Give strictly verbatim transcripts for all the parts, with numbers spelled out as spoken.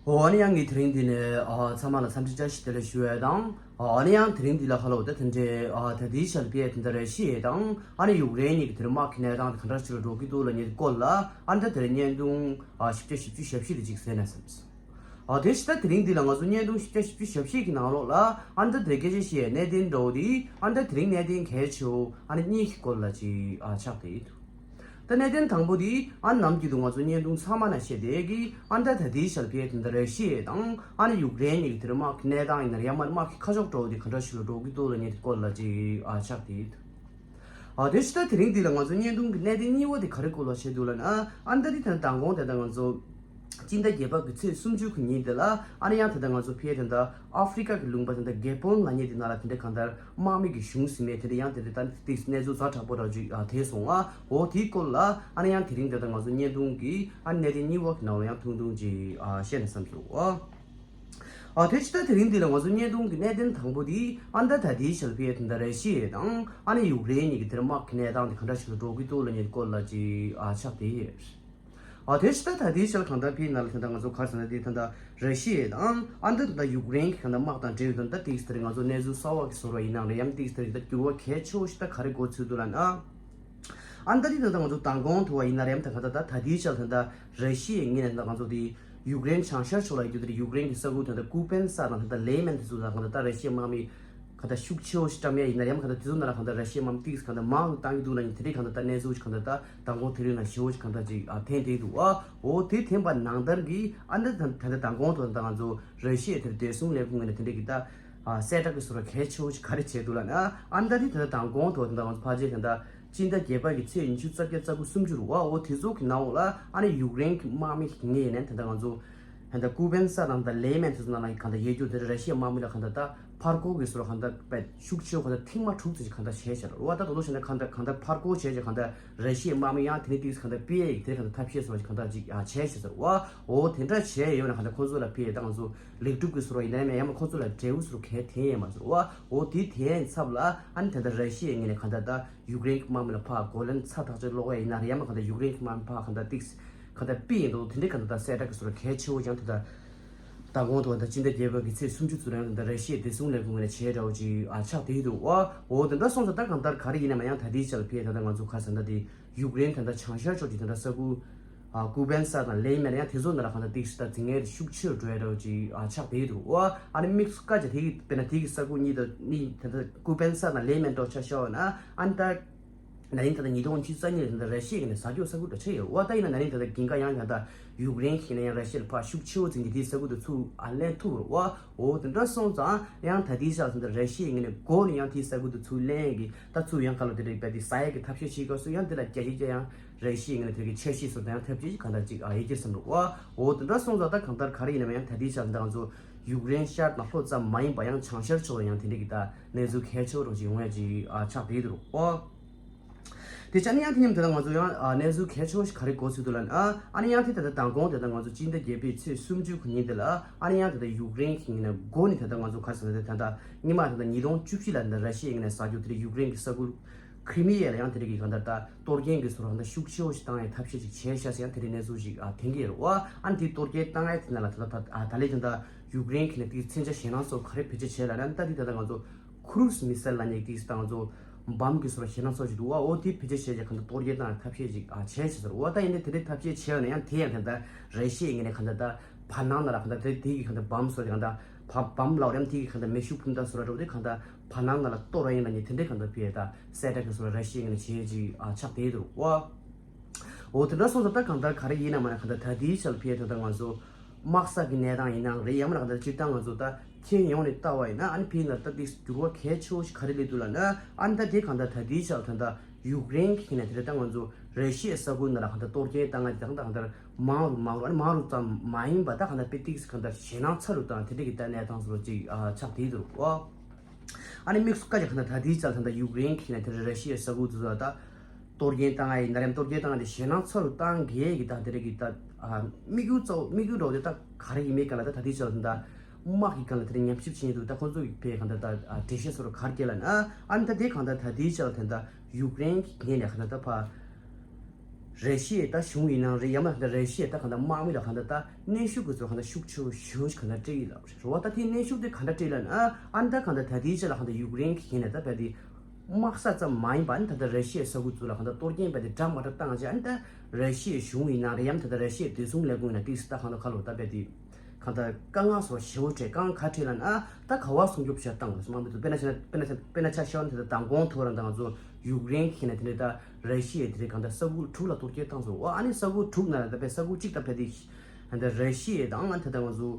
ཨོ་ཨ་ནི་ཡང་ངས་དེ་རིང་འདི་ནས་ཨ་ཚང་མ་ལ་འཚམས་འདྲི་བཀྲ་ཤིས་བདེ་ལེགས་ཞུ་ཡས་དང་། ཨ་ཨ་ནི་ཡང་དེ་རིང་འདི་ལ་ཧ་ལོ་ད་དེ་འདྲའི་ཨ་ད་ལྟའི་ཆར་ཕེ་དེ་འདྲ་ར་ཤི་ཡ་དང་ཨ་ནི་ཡུཀ་རེན་གཉིས་ཀྱི་དེ་རིང་དམག་གི་གནས་སྟངས་དེ་ག་འདྲ་ཞིག་ལ་འགྲོ་གི་འདུག་ལབ་མཁན་སྐོར་ལ་ཨ་ནི་ད་དེ་རིང་བརྙན་ཐུང་ཨ་བཞི་བརྒྱ་བཞི་བཅུ་ཞེ་བཞི་དེ་ཅིག་གསན་ན་བསམས་སོང་། ཨ་དེ་ཕྱི་ད་དེ་རིང་འདི་ལ་ང་ཚོ་བརྙན་ཐུང་བཞི་བརྒྱ་བཞི་བཅུ་ཞེ་བཞི་གི་ནང་ལོགས་ལ་ཨ་ནི་ད་དེ་སྐད་ཆ་བཤད་ཡས་གནད་དོན་འདྲ་བོ་དེ་ཨ་ནི་ད་དེ་རིང་གནད་དོན་གལ་ཆེ་བོ་ཨ་ནི་གཉིས་ཀྱི་སྐོར་ལ་ཅིག་ཨ་ཆགས་བསྡད་ཡོད། ད་གནད་དོན་དང་པོ་དེ་ཨ་ནམ་གྱི་དུ་ང་ཚོ་བརྙན་ཐུང་ཚང་མ་ན་བཤད་བསྡད་ཀྱི་ཨ་ད་ད་ལྟའི་ཆར་ཕེ་དེ་འདྲ་ར་ཤི་ཡ་དང་ཨ་ནི་ཡུཀ་རེན་གཉིས་ཀྱི་དེར་དམག་གི་གནས་སྟངས་ཡིན་ན་ཡང་མ་དམག་གི་ཁ་ཕྱོགས་འགྲོ་བ་དེ་ག་འདྲ་ཞིག་ལ་འགྲོ་གི་འདུག་ལབ་མཁན་དེ་སྐོར་ལ་ཅིག་ཨ་ཆགས་བསྡད་ཡོད། ཨ་དེ་ཕྱི་ད་དེ་རིང་འདི་ལ་ང་ཚོ་བརྙན་ཐུང་གི་གནད་དོན་གཉིས་པ་དེ་ག་རེ་སྐོར་ལ་བཤད་འདུག་ལབ་ན་ཨ་ད་དེ་ད་མདང་དགོང་དེ་ད་ང་ཚོ་སྤྱི་ཟླ་བརྒྱད་པ་གི་ཚེས་སུམ་ཅུ་གི་ཉིན་དེ་ལ་ཨ་ནི་ཡང་དེ་ད་ང་ཚོ་ཕེ་དེ་ད་ཨ་ཧྥི་རི་ཀ་གི་ལུང་པ་དེ་ད་གེ་པོན་ལབ་མཁན་དེ་ནང་ལ་དེ་འདྲ་གང་ལྟར་དམག་མི་གི་གཞུང་ཟིན་མེད་དེ་འདྲ་ཡང་དེ་འདྲ་ད་ཏིག་གནས་ཚུལ་ཛ་དྲག་པོ་ར་ཅིག་ཨ་དེ་སོང་ཨ་འོ་དེའི་སྐོར་ལ་ཨ་ནི་ཡང་དེ་རིང་དེ་ད་ང་ཚོ་བརྙན་ཐུང་གི་ཨ་གནད་དོན་གཉིས་པ་གི་ནང་ལ་ཡང་ཐུང་ཐུང་ཅིག་ཨ་བཤད་ན་བསམ་སོང་ཨ། ཨ་དེ་ཕྱི་ད་དེ་རིང་འདི་ལ་ང་ཚོ་བརྙན་ཐུང་གི་གནད་དོན་དང་པོ་དེ་ཨ་ད་ད་ལྟའི་ཆར་ཕེ་དེ་འདྲ་ར་ཤི་ཡ་དང་ཨ་ནི་ཡུཀ་རེན་གཉིས་ཀྱི་དེར་དམག་གི་གནས་སྟངས་དེ་ག་འདྲ་ཞིག་ལ་འགྲོ་གི་འདུག་ལབ་མཁན་དེ་སྐོར་ལ་ཅིག་ཨ་ཆགས་བསྡད་ཡོད། ཨ་དེ་ཕྱི་ད་ད་ལྟའི་ཆར་གང་ལྟར་ཕེ་ནང་ལ་དེ་འདྲ་ང་ཚོ་ག་རེ་ཟེར་ན་དེ་ད་ལྟ་ར་ཤི་ཡ་དང་ཨ་ད་ད་ཡུཀ་རེན་གྱི་གང་ལྟར་དམག་དང་འབྲེལ་ཡོད་ད་ལྟ་ཏིག་དེ་རིང་ང་ཚོ་གནས་ཚུལ་གསར་བ་གི་བཟོ་འདྲ་ཡིན་ནའང་རེད་ཡང་ཏིག་དེ་རིང་ད་འགྱུར་བ་གལ་ཆེ་བོ་ཞིག་ད་ག་རེ་འགོ་ཚུགས་འདུག་ལབ་ན། ཨ་ད་དེ་ད་ལྟ་ང་ཚོ་མདང་དགོང་དུ་བ་ཡིན་ན་རེད་ད་ག་ད་ད་ད་ལྟའི་ཆར་ད་ལྟ་ར་ཤི་ཡའི་ངོས་ནས་ད་ང་ཚོ་དེ་ཡུཀ་རེན་བྱང་ཤར་ཕྱོགས་ལ་ཡོད་རྒྱུ་དེ་ཡུཀ་རེན་གྱི་ས་ཁུལ་ད་ལྟ་ཀུ་པན་ས་དང་ད་ལྟ་ལེ་མན་དེ་ཚོ་ད་ག་ད་ད་ར་ཤི་ཡའི་དམག་མི་ག་ད་ཤུགས་ཆེ་བོ་ཞིག་བཀྲམ་ཡ་ཡིན་ན་རེད་ཡང་ག་ད་དེ་ཚོ་ནང་ལ་ག་ད་ར་ཤི་ཡའི་དམག་མི་ཏིག་ག་ད་མང་དུ་བཏང་གི་འདུག་ལབ་ནི་དེ་རིང་ག་ད་ད་གནས་ཚུལ་ཞིག་ག་ད་ད་མདང་དགོང་དེ་རིང་ལ་ཞེ་བོ་ཞིག་ག་ད་ཅིག་ཨ་འཐེན་བསྡད་འདུག་ཨ་འོ་དེ་འཐེན་པ་ནང་ལྟར་གྱི་ཨ་ད་ད་ད་ད་མདང་དགོང་དུ་ད་ང་ཚོ་ར་ཤི་ཡའི་དེར་བདེ་སྲུང་ལས་ཁུངས་ངོས་ནས་དེ་འདྲ་གི་ད་ཨ་གསལ་བསྒྲགས་ཀྱི་བཟོ་འདྲ་གལ་ཆེ་བོ་ཞིག་ག་རེ་བྱས་འདུག་ལབ་ན་ཨ་ད་དེ་ད་ད་མདང་དགོང་དུ་ད་ང་ཚོ་ཕལ་ཆེར་ད་ད་སྤྱི་ཟླ་བརྒྱད་པ་གི་ཚེས་ཉི་ཤུ་རྩ་བརྒྱད་རྩ་དགུ་སུམ་ཅུ་རུ་བ་འོ་དེ་ཚོ་གི་ནང་འོག་ལ་ཨ་ནི་ཡུཀ་རེན་གྱི་དམག་མི་ངོས་ནས་ད་ལྟ་ང་ཚོ་ད་ལྟ་ཀུ་པན་ས་དང་ད་ལེ་མན་དེ་ཚོ་ནང་ལ་གང་ལྟར་ཡོད་རྒྱུ་དེ་ར་ཤི་ཡའི་དམག་མི་ལ་གང་ལྟར་ད་ཕར་རྒོལ་གྱི་སོར་གང་ལྟར་དཔེ་ཤུགས་ཆེ་བ་གང་ལྟར་ཐེངས་མ་དྲུག་ཙམ་ཞིག་གང་ལྟར་བྱས་བཞག་རེད་བ། ད་དོ་དོ་བྱས་ན་གང་ལྟར་གང་ལྟར་ཕར་རྒོལ་བྱས་བྱས་གང་ལྟར་ར་ཤི་ཡའི་དམག་མི་ཡང་དེ་ནས་ཏིག་གང་ལྟར་སྤེལ་ཡ་ཡིག་དེ་གང་ལྟར་ཐབས་ཤེས་སོར་གང་ལྟར་ཅིག་ཡང་བྱས་བཞག་ཟེར་བ། འོ་དེ་འདྲ་བྱས་ཡོད་ན་གང་ལྟར་ཁོང་ཚོ་ལ་ཕེ་ད་ང་ཚོ་ལེགས་གྲུབ་ཀྱི་སོར་ཡིན་ན་ཡང་མ་ཁོང་ཚོ་ལ་འབྲས་བུ་སོར་གལ་དེ་ཡས་མ་ཟེར་བ། འོ་དེ་དེ་ཡས་ཚབ་ལ་ཨ་ནི་དེ་འདྲ་ར་ཤི་ཡའི་ངོས་ནས་གང་ལྟར་ད། ཡུཀ་རེན་གྱི་དམག་མི་ལ་ཕར་རྒོལ་ལན་ཚ་ཐག་ཆོད་སློག་ཡ་ཡིན་ན་རེད་ཡང་མ་གང་ལྟར་ཡུཀ་རེན་གྱི་དམག་མི་ཕར་གང་ལྟར་ཏིག་གང་ལྟར་སྤེལ་ཡིན་འདུག་དེ་འདྲའི་གང་ལྟར་ད་གསལ་བསྒྲགས་ཀྱི་སོར་གལ་ཆེ་བོ་ཀྱང་དེ་ལྟར་མདང་དགོང་དུ་ད་སྤྱི་ཟླ་བརྒྱད་པ་གི་ཚེས་སུམ་ཅུ་ཚུར་ཡང་ད་ར་ཤི་ཡའི་བདེ་སྲུང་ལས་ཁུངས་ནས་བྱས་འདྲ་བོ་ཅིག་ཨ་ཆགས་བསྡད་འདུག་ཨོ་དེ་འདྲ་སོང་ཙང་ད་གང་ལྟར་ག་རེ་ཡིན་ན་མ་ཡང་ད་ལྟའི་ཆར་ལ་ཕེ་ད་ལྟ་ང་ཚོ་ག་ཟེར་ན་དེ་ཡུཀ་རེན་ད་ལྟ་བྱང་ཤར་ཕྱོགས་ཀྱི་ད་ལྟ་ས་ཁུལ་ཨ་ཀུ་པན་ས་དང་ལེ་མན་ཡང་དེ་ཚོ་ནང་ལ་གང་ལྟར་ཏིག་ད་རྫིང་ངན་ཤུགས་ཆེ་རུ་འགྲོ་ཡ་འདྲ་བོ་ཅིག་ཨ་ཆགས་བསྡད་འདུག་ཨོ་ཨ་ནི་དམིགས་སུ་བཀར་བྱས་དེ་གི་དཔེར་ན་དེ་གི་ས་ཁུལ་གཉིས་དང་གཉིས་ད་ལྟ་ཀུ་པན་ས་དང་ལེ་མན་འདྲ་བོ་ཆ་བཞག་པ་ན་ཨ་ནི་ད། ན་ནིང་ད་ལྟ་ཉིས་སྟོང་ཉི་ཤུ་རྩ་གཉིས་ལ་ད་ལྟ་ར་ཤི་ཡའི་ངོས་ནས་ཟ་རྒྱུ་ས་ཁུལ་འདྲ་ཆགས་ཡོད། འོ་ད་ཡིན་ན་ན་ནིང་ད་ལྟ་དགུན་ཁ་ཡང་ཡང་ད་ཡུཀ་རེན་གྱི་ནས་ཡང་ར་ཤི་ཡ་ལ་ཕར་ཤུགས་ཆེ་བོ་འཛིན་གྱི་དེའི་ས་ཁུལ་དུ་ཚུར་ཨ་ལེན་ཐུབ་རེད་བ། འོ་དེ་འདྲ་སོང་ཙང་ཡང་ད་ལྟའི་ཆར་ད་ལྟ་ར་ཤི་ཡའི་ངོས་ནས་འགོ་ནས་ཡང་དེའི་ས་ཁུལ་དུ་ཚུར་ལེན་གྱི་ད་ཚུར་ཡང་ག་ལ་དེ་རེད་པས་དེ་ཟ་ཡས་ཀྱི་ཐབས་ཤེས་བྱེད་དགོས་སུ་ཡང་དེ་ལ་རྒྱ་ཆེ་རྒྱ་ཡང་ར་ཤི་ཡའི་ངོས་ནས་དེ་གི་འཆར་གཞི་སོགས་དང་ཡང་ཐབས་ཇུས་གང་ལྟར་ཅིག་ཨ་ཡོད་ཀྱི་བསམ་རེད་བ། འོ་དེ་འདྲ་སོང་ཙང་ད་གང་ལྟར་ག་རེ་ཡིན་ནའང་ཡང་ད་ལྟའི་ཆར་ད་ང་ཚོ་ཡུཀ་རེན་ཤར་དང་ལྷོ་ཙམ་མ་ཡིན་པ་ཡང་བྱང་ཤར་ཕྱོགས་ལ་ཡང་དེ་འདྲ་གི་ད་གནས་ཚུལ་གལ་ཆེ་བོ་རང་ཅིག་ཡོང་ཡ་ཅིག་ཨ་ཆགས་བསྡད་འདུག་བ། དེ་ཆ་ནི་ཡང་དེ་མཉམ་དེ་ལ་ང་ཚོ་ཡང་ཨ་གནས་ཚུལ་གལ་ཆེ་བོ་ཞིག་ག་རེ་གོ་ཚུལ་འདུག་ལབ་ན་ཨ་ནི་ཡང་དེ་ད་ལྟ་མདང་དགོང་དེ་ད་ང་ཚོ་སྤྱི་ཟླ་བརྒྱད་པའི་ཚེས་སུམ་ཅུ་གི་ཉིན་དེ་ལ་ཨ་ནི་ཡང་དེ་ད་ཡུཀ་རེན་གྱི་ངོས་ནས་འགོ་ནས་ད་ལྟ་ང་ཚོ་ག་རེ་ཟེར་ན་དེ་ད་ལྟ་ཉི་མ་ད་ལྟ་ཉིས་སྟོང་བཅུ་བཞི་ལ་ད་ལྟ་ར་ཤི་ཡའི་ངོས་ནས་ཟ་རྒྱུ་དེ་ཡུཀ་རེན་གྱི་ས་ཁུལ་ཁྲི་མི་ཡ་ལ་ཡང་དེ་རིགས་ཀྱི་གང་ལྟར་ད་གཏོར་སྐྱོན་གྱི་སོར་ད་ལྟ་ཤུགས་ཆེ་བོ་ཞིག་བཏང་ཡའི་ཐབས་ཤེས་ཅིག་བྱས་ཤག་ཟེར་ཡང་དེ་རིགས་གནས་ཚུལ་ཞིག་ཨ་ཐོན་གྱི་ཡོད་རེད་བ། ཨ་ནི་དེ་གཏོར་སྐྱོན་བཏང་ཡ་དེ་ནང་ལ་ད་ལྟ་ད་ད་ལས་ཀྱང་ད་ཡུཀ་རེན་གྱི་ནས་དེ་མཚོན་ཆ་ཞེད་སྣང་སོགས་ག་རེ་བེད་སྤྱོད་བྱས་ལབ་ན་ད་དེ་ད་ལྟ་ང་ཚོ་ཁུ་རུ་སི་མི་སེལ་ལབ་མཁན་དེ་ད་ང་ཚོ་བམ་གྱི་སོར་ཞེད་སྣང་སོགས་ཞིག་འདུག་བ། འོ་དེ་བེད་སྤྱོད་བྱས་ཀྱང་གང་ལྟར་གཏོར་སྐྱོན་བཏང་ཡའི་ཐབས་ཤེས་ཅིག་ཨ་བྱས་ཤག་ཟེར་བ། ད་ཡིན་ནའི་དེ་འདྲའི་ཐབས་ཤེས་བྱས་ཡོད་ན་ཡང་དེ་ཡང་ད་ལྟ་ར་ཤི་ཡའི་ངོས་ནས་གང་ལྟར་ད་བར་སྣང་ནང་ལ་གང་ལྟར་དེ་དེ་གི་གང་ལྟར་བམ་སོགས་ཀྱི་གང་ལྟར་བ་བམ་ལབ་རེམ་དེ་གི་གང་ལྟར་མེ་ཤུགས་འཕུར་མདའ་སོགས་ར་འགྲོ་དེ་གང་ལྟར་བར་སྣང་ནང་ལ་གཏོར་ར་ཡིན་ལབ་མཁན་དེ་འདྲའི་གང་ལྟར་ཕེ་ད་གསལ་བསྒྲགས་ཀྱི་སོགས་ར་ཤི་ཡའི་ངོས་ནས་བྱས་ཅིག་ཨ་ཆགས་བསྡད་འདུག་བ། འོ་དེ་འདྲ་སོང་ཙང་ད་གང་ལྟར་ག་རེ་ཡིན་ན་མ་ན་གང་ལྟར་ད་ལྟའི་ཆར་ཕེ་ད་ལྟ་ང་ཚོ་དམག་ས་གི་གནས་སྟངས་ཡིན་ནའང་རེད་ཡང་མ་ན་གང་ལྟར་སྤྱིར་བཏང་ང་ཚོ་ད་ཁྱོན་ཡོངས་ནས་ལྟ་བ་ཡིན་ན་ཨ་ནི་ཕེ་ན་ད་ཏིག་འགྱུར་བ་གལ་ཆེ་བོ་ཞིག་ག་རེ་སླེབས་འདུག་ལབ་ན་ཨ་ནི་ད་དེ་གང་ལྟར་ད་ལྟའི་ཆར་ད་ལྟ་ཡུཀ་རེན་གྱི་ནས་དེ་ལྟ་ང་ཚོ་ར་ཤི་ཡའི་ས་ཁུལ་ནང་ལ་གང་ལྟར་གཏོར་སྐྱོན་བཏང་ང་དེ་གང་ལྟར་གང་ལྟར་མང་རུ་མང་རུ་ཨ་ནི་མང་རུ་ཙམ་མ་ཡིན་པ་ད་གང་ལྟར་པེ་ཏིག་གང་ལྟར་ཞེད་སྣང་ཚ་རུ་བཏང་དེ་འདྲ་གི་ད་གནས་སྟངས་སུ་ཅིག་ཨ་ཆགས་བསྡད་འདུག་བ། ཨ་ནི་དམིགས་སུ་བཀར་ཀྱང་གང་ལྟར་ད་ལྟའི་ཆར་ད་ལྟ་ཡུཀ་རེན་གྱི་ནས་དེ་ར་ཤི་ཡའི་ས་ཁུལ་དུ་ད་གཏོར་སྐྱོན་བཏང་ཡ་ཡིན་ན་རེམ་གཏོར་སྐྱོན་བཏང་ཡ་དེ་ཞེད་སྣང་ཚ་རུ་བཏང་གི་ཡ་གི་ད་དེ་རེད་གི་ད་དམིགས་ཡུལ་གཙོ་དམིགས་ཡུལ་འདྲ་བོ་དེ་ད་ག་རེ་ཡིན་མིན་ག་ལ་ད་ད་ལྟའི་ཆར་ད་དམག་གི་སྒང་ལ་དེ་རིང་ཉམས་ཞིབ་བྱེད་མཁན་འདུག་ད་ཁོང་ཚོ་གི་ཕེ་གང་ལྟར་ད་འགྲེལ་བཤད་སོགས་ག་རེ་སྐྱེལ་ལ་ན་ཨ་ནི་ད་དེ་གང་ལྟར་ད་ལྟའི་ཆར་ད་ད་ཡུཀ་རེན་གྱི་ངོས་ནས་གང་ལྟར་ད་ཕ་ ར་ཤི་ཡའི་ད་གཞུང་ཡིན་ནའང་རེད། ཡང་མིན་ད་ར་ཤི་ཡའི་ད་གང་ལྟར་དམག་མི་ལ་གང་ལྟར་ད་གནོན་ཤུགས་ཀྱི་ཚུལ་གང་ལྟར་ཤུགས་ཆེ་བོ་ཞེ་པོ་ཅིག་གང་ལྟར་སྤྲད་ཡོད་ལབ་རེད། རེད་བ། ད་དེ་གནོན་ཤུགས་དེ་གང་འདྲ་སྤྲད་ལབ་ན། ཨ་ནི་ད་གང་ལྟར་ད་ལྟའི་ཆ་ལ་གང་ལྟར་ཡུཀ་རེན་གྱི་ངོས་ནས་ད་རྦད་དེ་དམག་ས་ཙམ་མ་ཡིན་པ། ཨ་ནི་ད་ལྟ་ར་ཤི་ཡའི་ས་ཁུལ་ཚོ་ལ་གང་ལྟར་གཏོར་སྐྱོན་རྦད་དེ་འདྲ་མ་འདྲ་བཏང་བྱས། ཨ་ནི་ད་ར་ཤི་ཡའི་གཞུང་ཡིན་ནའང་རེད། ཡང་མིན་ད་ལྟ་ར་ཤི་ཡའི་བདེ་སྲུང་ལས་ཁུངས་ཡིན་ན་ཏིས་ད་གང་ལྟར་ཁ་ལོ་ད་རྦད་དེ་གང་ལྟར་དཀའ་ངལ་སོགས་ཞེ་པོ་འཕྲད། དཀའ་ངལ་ག་འཕྲད་ལབ་ན། ད་ག་བ་སྲུང་སྐྱོབ་བྱེད་སྟངས་དམག་མི་ཚོ་དཔེར་ན་ཆ་དཔེར་ན་ཆ་དཔེར་ན་ཆ་བཞག་ན་ད་ལྟ་མདང་དགོང་ཐོག་རང་ད་ང་ཚོ་ཡུཀ་རེན་གྱི་ངོས་ནས་དེ་འདྲའི་ད་ར་ཤི་ཡའི་དེ་འདྲའི་གང་ལྟར་ས་ཁུལ་དྲུག་ལ་གཏོར་སྐྱོན་བཏང་སོང་བ། ཨ་ནི་ས་ཁུལ་དྲུག་ནང་ལ་ད་དཔེ་ས་ཁུལ་གཅིག་ད་དཔེ་དེ་ད་ར་ཤི་ཡ་དང་ད་ལྟ་ང་ཚོ་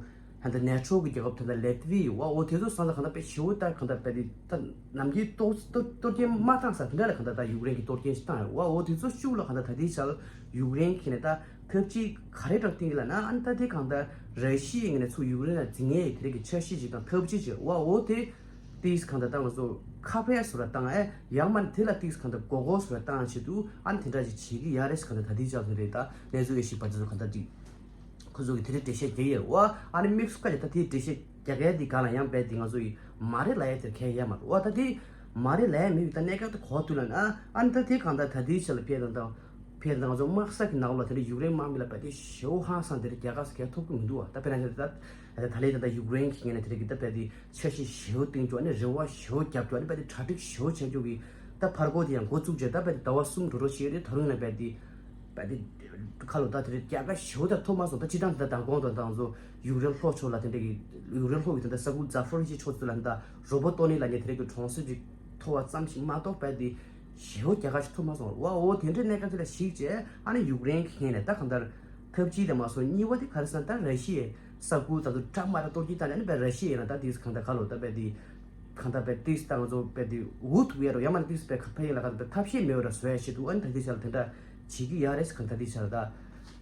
ད་ལྟ་ནེ་ཊོ་གི་རྒྱལ་ཁབ་ད་ལྟ་ལེ་ཏི་ཝི་ཡོད་བ། འོ་དེ་ཚོ་སང་ད་གང་ལྟར་དཔེ་ཞེ་པོ་ད་གང་ལྟར་དཔེ་དེ་ད་ནམ་རྒྱུན་གཏོར་གཏོར་གཏོར་སྐྱོན་མ་བཏང་ས་དེ་འདྲ་ལ་གང་ལྟར་ད་ཡུཀ་རེན་གྱིས་གཏོར་སྐྱོན་ཞིག་བཏང་ཡོད་བ། འོ་དེ་ཚོ་ཤུགས་ལ་གང་ལྟར་ད་ལྟའི་ཆར་ཡུཀ་རེན་གྱི་ངོས་ནས་ད་ཐབས་ཇུས་ག་རེ་འདྲ་བཏིང་གི་ལབ་ན། ཨ་ནི་ད་དེ་གང་ལྟར་ར་ཤི་ཡའི་ངོས་ནས་ཚུར་ཡུཀ་རེན་ལ་འཛིང་ཡས་དེ་རིགས་ཀྱི་འཆར་གཞི་ཅིག་དང་ཐབས་ཇུས་ཅིག་བ། འོ་དེ་ཏིས་གང་ལྟར་ད་ང་ཚོ་ཁ་ཕྱེ་བཟོ་འདྲ་བཏང་ཨེ། ཡང་མིན་དེ་ལ་ཏིས་གང་ལྟར་མགོ་སྐོར་བཟོ་འདྲ་བཏང་ཆེད་དུ་ཨ་ནི་དེ་འདྲ་ཅིག་བྱེད་ཀྱི་ཡ་རེད་ཟེར། གང་ལྟར་ད་ལྟའི་ཆར་དེ་རེད། ད་གནས་ཚུལ་ཡོད་ཤེས་པ་དེ་ཚོ་གང་ལྟར་ཅིག་ཁོ་ཚོ་གིས་དེ་འདྲའི་འགྲེལ་བཤད་རྒྱག་ཡོད་བ། ཨ་ནི་དམིགས་སུ་བཀར་ནས་ད་དེའི་འགྲེལ་བཤད་རྒྱག་མཁན་དེ་སྒང་ལ་ཡང་རྦད་དེ་ང་ཚོ་ཡིས་མ་རེད་ལབ་ཡ་དེར་གལ་ཡོད་མ་རེད་བ། ད་དེ་མ་རེད་ལབ་ཡ་མེད་པའི་ད་གནད་འགག་དེ་གོ་ཐུབ་ལབ་ན། ཨ་ནི་ད་དེ་གང་ལྟར་ད་ལྟའི་ཆར་ལ་ཕེབས་དང་ད་ཕེབས་དང་ང་ཚོ་དམག་ས་གི་ནང་ལ་དེ་འདྲ་ཡུཀ་རེན་དམག་མི་ལ་རྦད་དེ་ཞེ་པོ་ཧང་སང་དེ་འདྲ་རྒྱལ་ཁ་ཟེར་མཁན་ཐོབ་ཀྱི་མི་འདུག་བ། ད་དཔེར་ན་ད་ད་ད་ལྟའི་ད་ལྟ་ཡུཀ་རེན་གྱི་ངོས་ནས་དེ་འདྲ་གི་ད་རྦད་དེ་འཆར་གཞི་ཞེ་པོ་བཏིང་རྒྱུ། ཨ་ནི་རེ་བ་ཞེ་པོ་བརྒྱབ་རྒྱུ། ཨ་ནི་རྦད་དེ་གྲ་སྒྲིག་ཞེ་པོ་བྱས་རྒྱུ་གི་ད་ཕར་རྒོལ་དེ་ཡང་འགོ་བཙུགས་རྗེས་ད་རྦད་དེ་ཟླ་བ་གསུམ་འགྲོ་འགྲོ་ཞིག་རེད། ད་རུང་ཡིན་ན་རྦད་དེ་རྦད་དེ་ཁ་ལོ་ད་དེ་རེད། རྒྱལ་ཁ་ཞེ་པོ་ད་ཐོབ་མ་སོང་། ད་སྤྱིར་བཏང་དེ་ད་མདང་དགོང་དང་ད་ང་ཚོ་ཡུཀ་རེན་ལྷོ་ཕྱོགས་ལ་དེ་འདྲ་གི་ཡུཀ་རེན་ལྷོ་གི་དེ་འདྲ་ས་ཁུལ་ཛ་ཕོ་རི་ཞི་ཕྱོགས་ཚོ་ལ་ད་རོ་བོ་ཏོ་ནི་ལབ་མཁན་དེ་འདྲ་གི་གྲོང་གསེབ་ཅིག་ཐོབ་པ་ཙམ་ཞིག་མ་གཏོགས་རྦད་དེ་ཞེ་པོ་རྒྱལ་ཁ་ཞིག་ཐོབ་མ་སོང་བ། འོ་དེ་འདྲའི་གནད་འགག་ཅིག་ལ་གཞིགས་བྱས་ཨ་ནི་ཡུཀ་རེན་གྱི་ངོས་ནས་ད་གང་ལྟར་ཐབས་ཇུས་དེ་མ་སོང་། གཉིས་པ་དེ་ག་རེ་ཟེར་ན་ད་ར་ཤི་ཡའི་ས་ཁུལ་ད་ཚོ་འདྲ་མ་འདྲ་གཏོར་རྒྱུ་ད་ནི་ཨ་ནི་རྦད་ར་ཤི་ཡ་ཡིན་ན་ད་དེ་གང་ལྟར་ཁ་ལོ་ད་རྦད་དེ་གང་ལྟར་རྦད་དེ་ད་ང་ཚོ་རྦད་དེ་འུ་ཐུག་ཡ་རོ་ཡང་མིན་དེ་རྦད་ཁ་ཕ་ཡིན་ལ་གང་ལྟར་ཐབས་ཤེས་མེད་པ་ར་བཟོ་ཡ་ཆེད་དུ་ཨ་ནི་ད་དེ་ཆ་ལ་དེ་འདྲ་བྱེད་ཀྱི་ཡ་རེད་ཟེར། གང་ལྟར་དེ་ཆ་ལ་ད་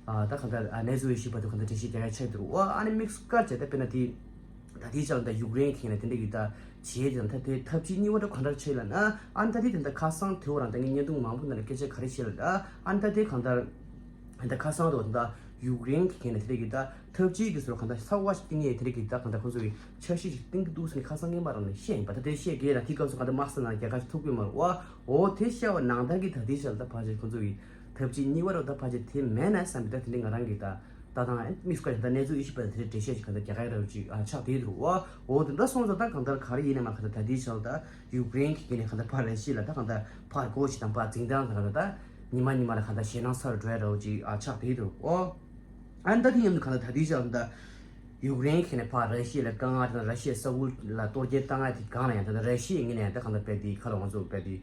ཨ་ད་གང་ལྟར་ཨ་གནས་ཚུལ་ཡོད་ཤེས་པ་དེ་གང་ལྟར་འགྲེལ་བཤད་རྒྱག་ཡ་ཆགས་འདུག་བ། ཨ་ནི་དམིགས་སུ་བཀར་བྱས་ད་དཔེར་ན་དེ་ད་དེའི་ཆ་ལ་ད་ཡུཀ་རེན་གྱི་ངོས་ནས་དེ་འདྲ་གི་ད་བྱེད་དེ་ད་དེ་ཐབས་ཇུས་གཉིས་པ་དེ་ག་འདྲ་བྱེད་ལབ་ན། ཨ་ནི་ད་དེ་དེ་འདྲ་ཁ་སང་དེ་བོ་རང་ད་ངས་བརྙན་ཐུང་མང་པོ་ནང་ལ་སྐད་ཆ་ག་རེ་བཤད་ལབ་ན། ཨ་ནི་ད་དེ་གང་ལྟར་ད་ཁ་སང་དུ་ད་ཡུཀ་རེན་གྱི་ངོས་ནས་དེ་འདྲ་གི་ད་ཐབས་ཇུས་ཀྱི་ཟུར་གང་ལྟར་ཚགས་པ་ཞིག་བཏིང་ཡས་དེ་འདྲ་གི་ད་གང་ལྟར་ཁོང་ཚོ་གི་འཆར་གཞི་ཞིག་བཏིང་གི་འདུག་ཟེར་ནས་ཁ་སང་སྔོན་མ་རང་ནས་བཤད་ཡིན་པ། ད་དེ་བཤད་དགོས་ན་དེ་སྐབས་སུ་གང་ལྟར་དམག་ས་ནང་རྒྱལ་ཁ་ཞིག་ཐོབ་ཀྱི་མ་རེད་བ། འོ་དེ་བཤད་པ་ནང་ལྟར་གི་ད་དེའི་ཆ་ལ་ད་ཕལ་ཆེར་ཁོང་ཚོ་གི་ཐབས་ཇུས་གཉིས་པ་རུ་ད་ཕལ་ཆེར་དེ་མེད་ན་བསམ་པའི་ད་དེ་འདྲའི་ང་རང་གི་ད་ལྟ་སྟངས་ཨེ་དམིགས་སུ་བཀར་ད་གནས་ཚུལ་ཡོད་ཤེས་པ་དེ་འདྲའི་འགྲེལ་བཤད་ཅིག་གང་ལྟར་རྒྱག་ག་ཡ་ར་ཅིག་ཨ་ཆགས་བསྡད་འདུག་བ། འོ་དེ་འདྲ་སོང་ཙང་ད་གང་ལྟར་ག་རེ་ཡིན་ན་མ་གང་ལྟར་ད་དེའི་ཆ་ལ་ད་ཡུཀ་རེན་གྱི་ངོས་ནས་གང་ལྟར་ཕར་ར་ཤི་ཡ་ལ་ད་གང་ལྟར་ཕར་རྒོལ་ཞིག་དང་ཕར་འཛིང་སྟངས་དང་གང་ལྟར་ད་ཉི་མ་ཉི་མ་ལ་གང་ལྟར་ཞེད་སྣང་ཚ་རུ་འགྲོ་ཡ་ར་ཅིག་ཨ་ཆགས་བསྡད་འདུག་བ། ཨ་ནི་ད་དེ་མཉམ་དུ་གང་ལྟར་ད་ལྟའི་ཆར་ད་ཡུཀ་རེན་གྱི་ངོས་ནས་ཕར་ར་ཤི་ཡ་ལ་དཀའ་ངལ་དང་ར་ཤི་ཡའི་ས་ཁུལ་ལ་གཏོར་སྐྱོན་བཏང་ཡ་དེ་སྒང་ལ་ཡང་ད་ལྟ་ར་ཤི་ཡའི་ངོས་ནས་ཡང་ད་གང་ལྟར་རྦད་དེ་ཁ་ལ་ང་ཚོ་རྦད་དེ་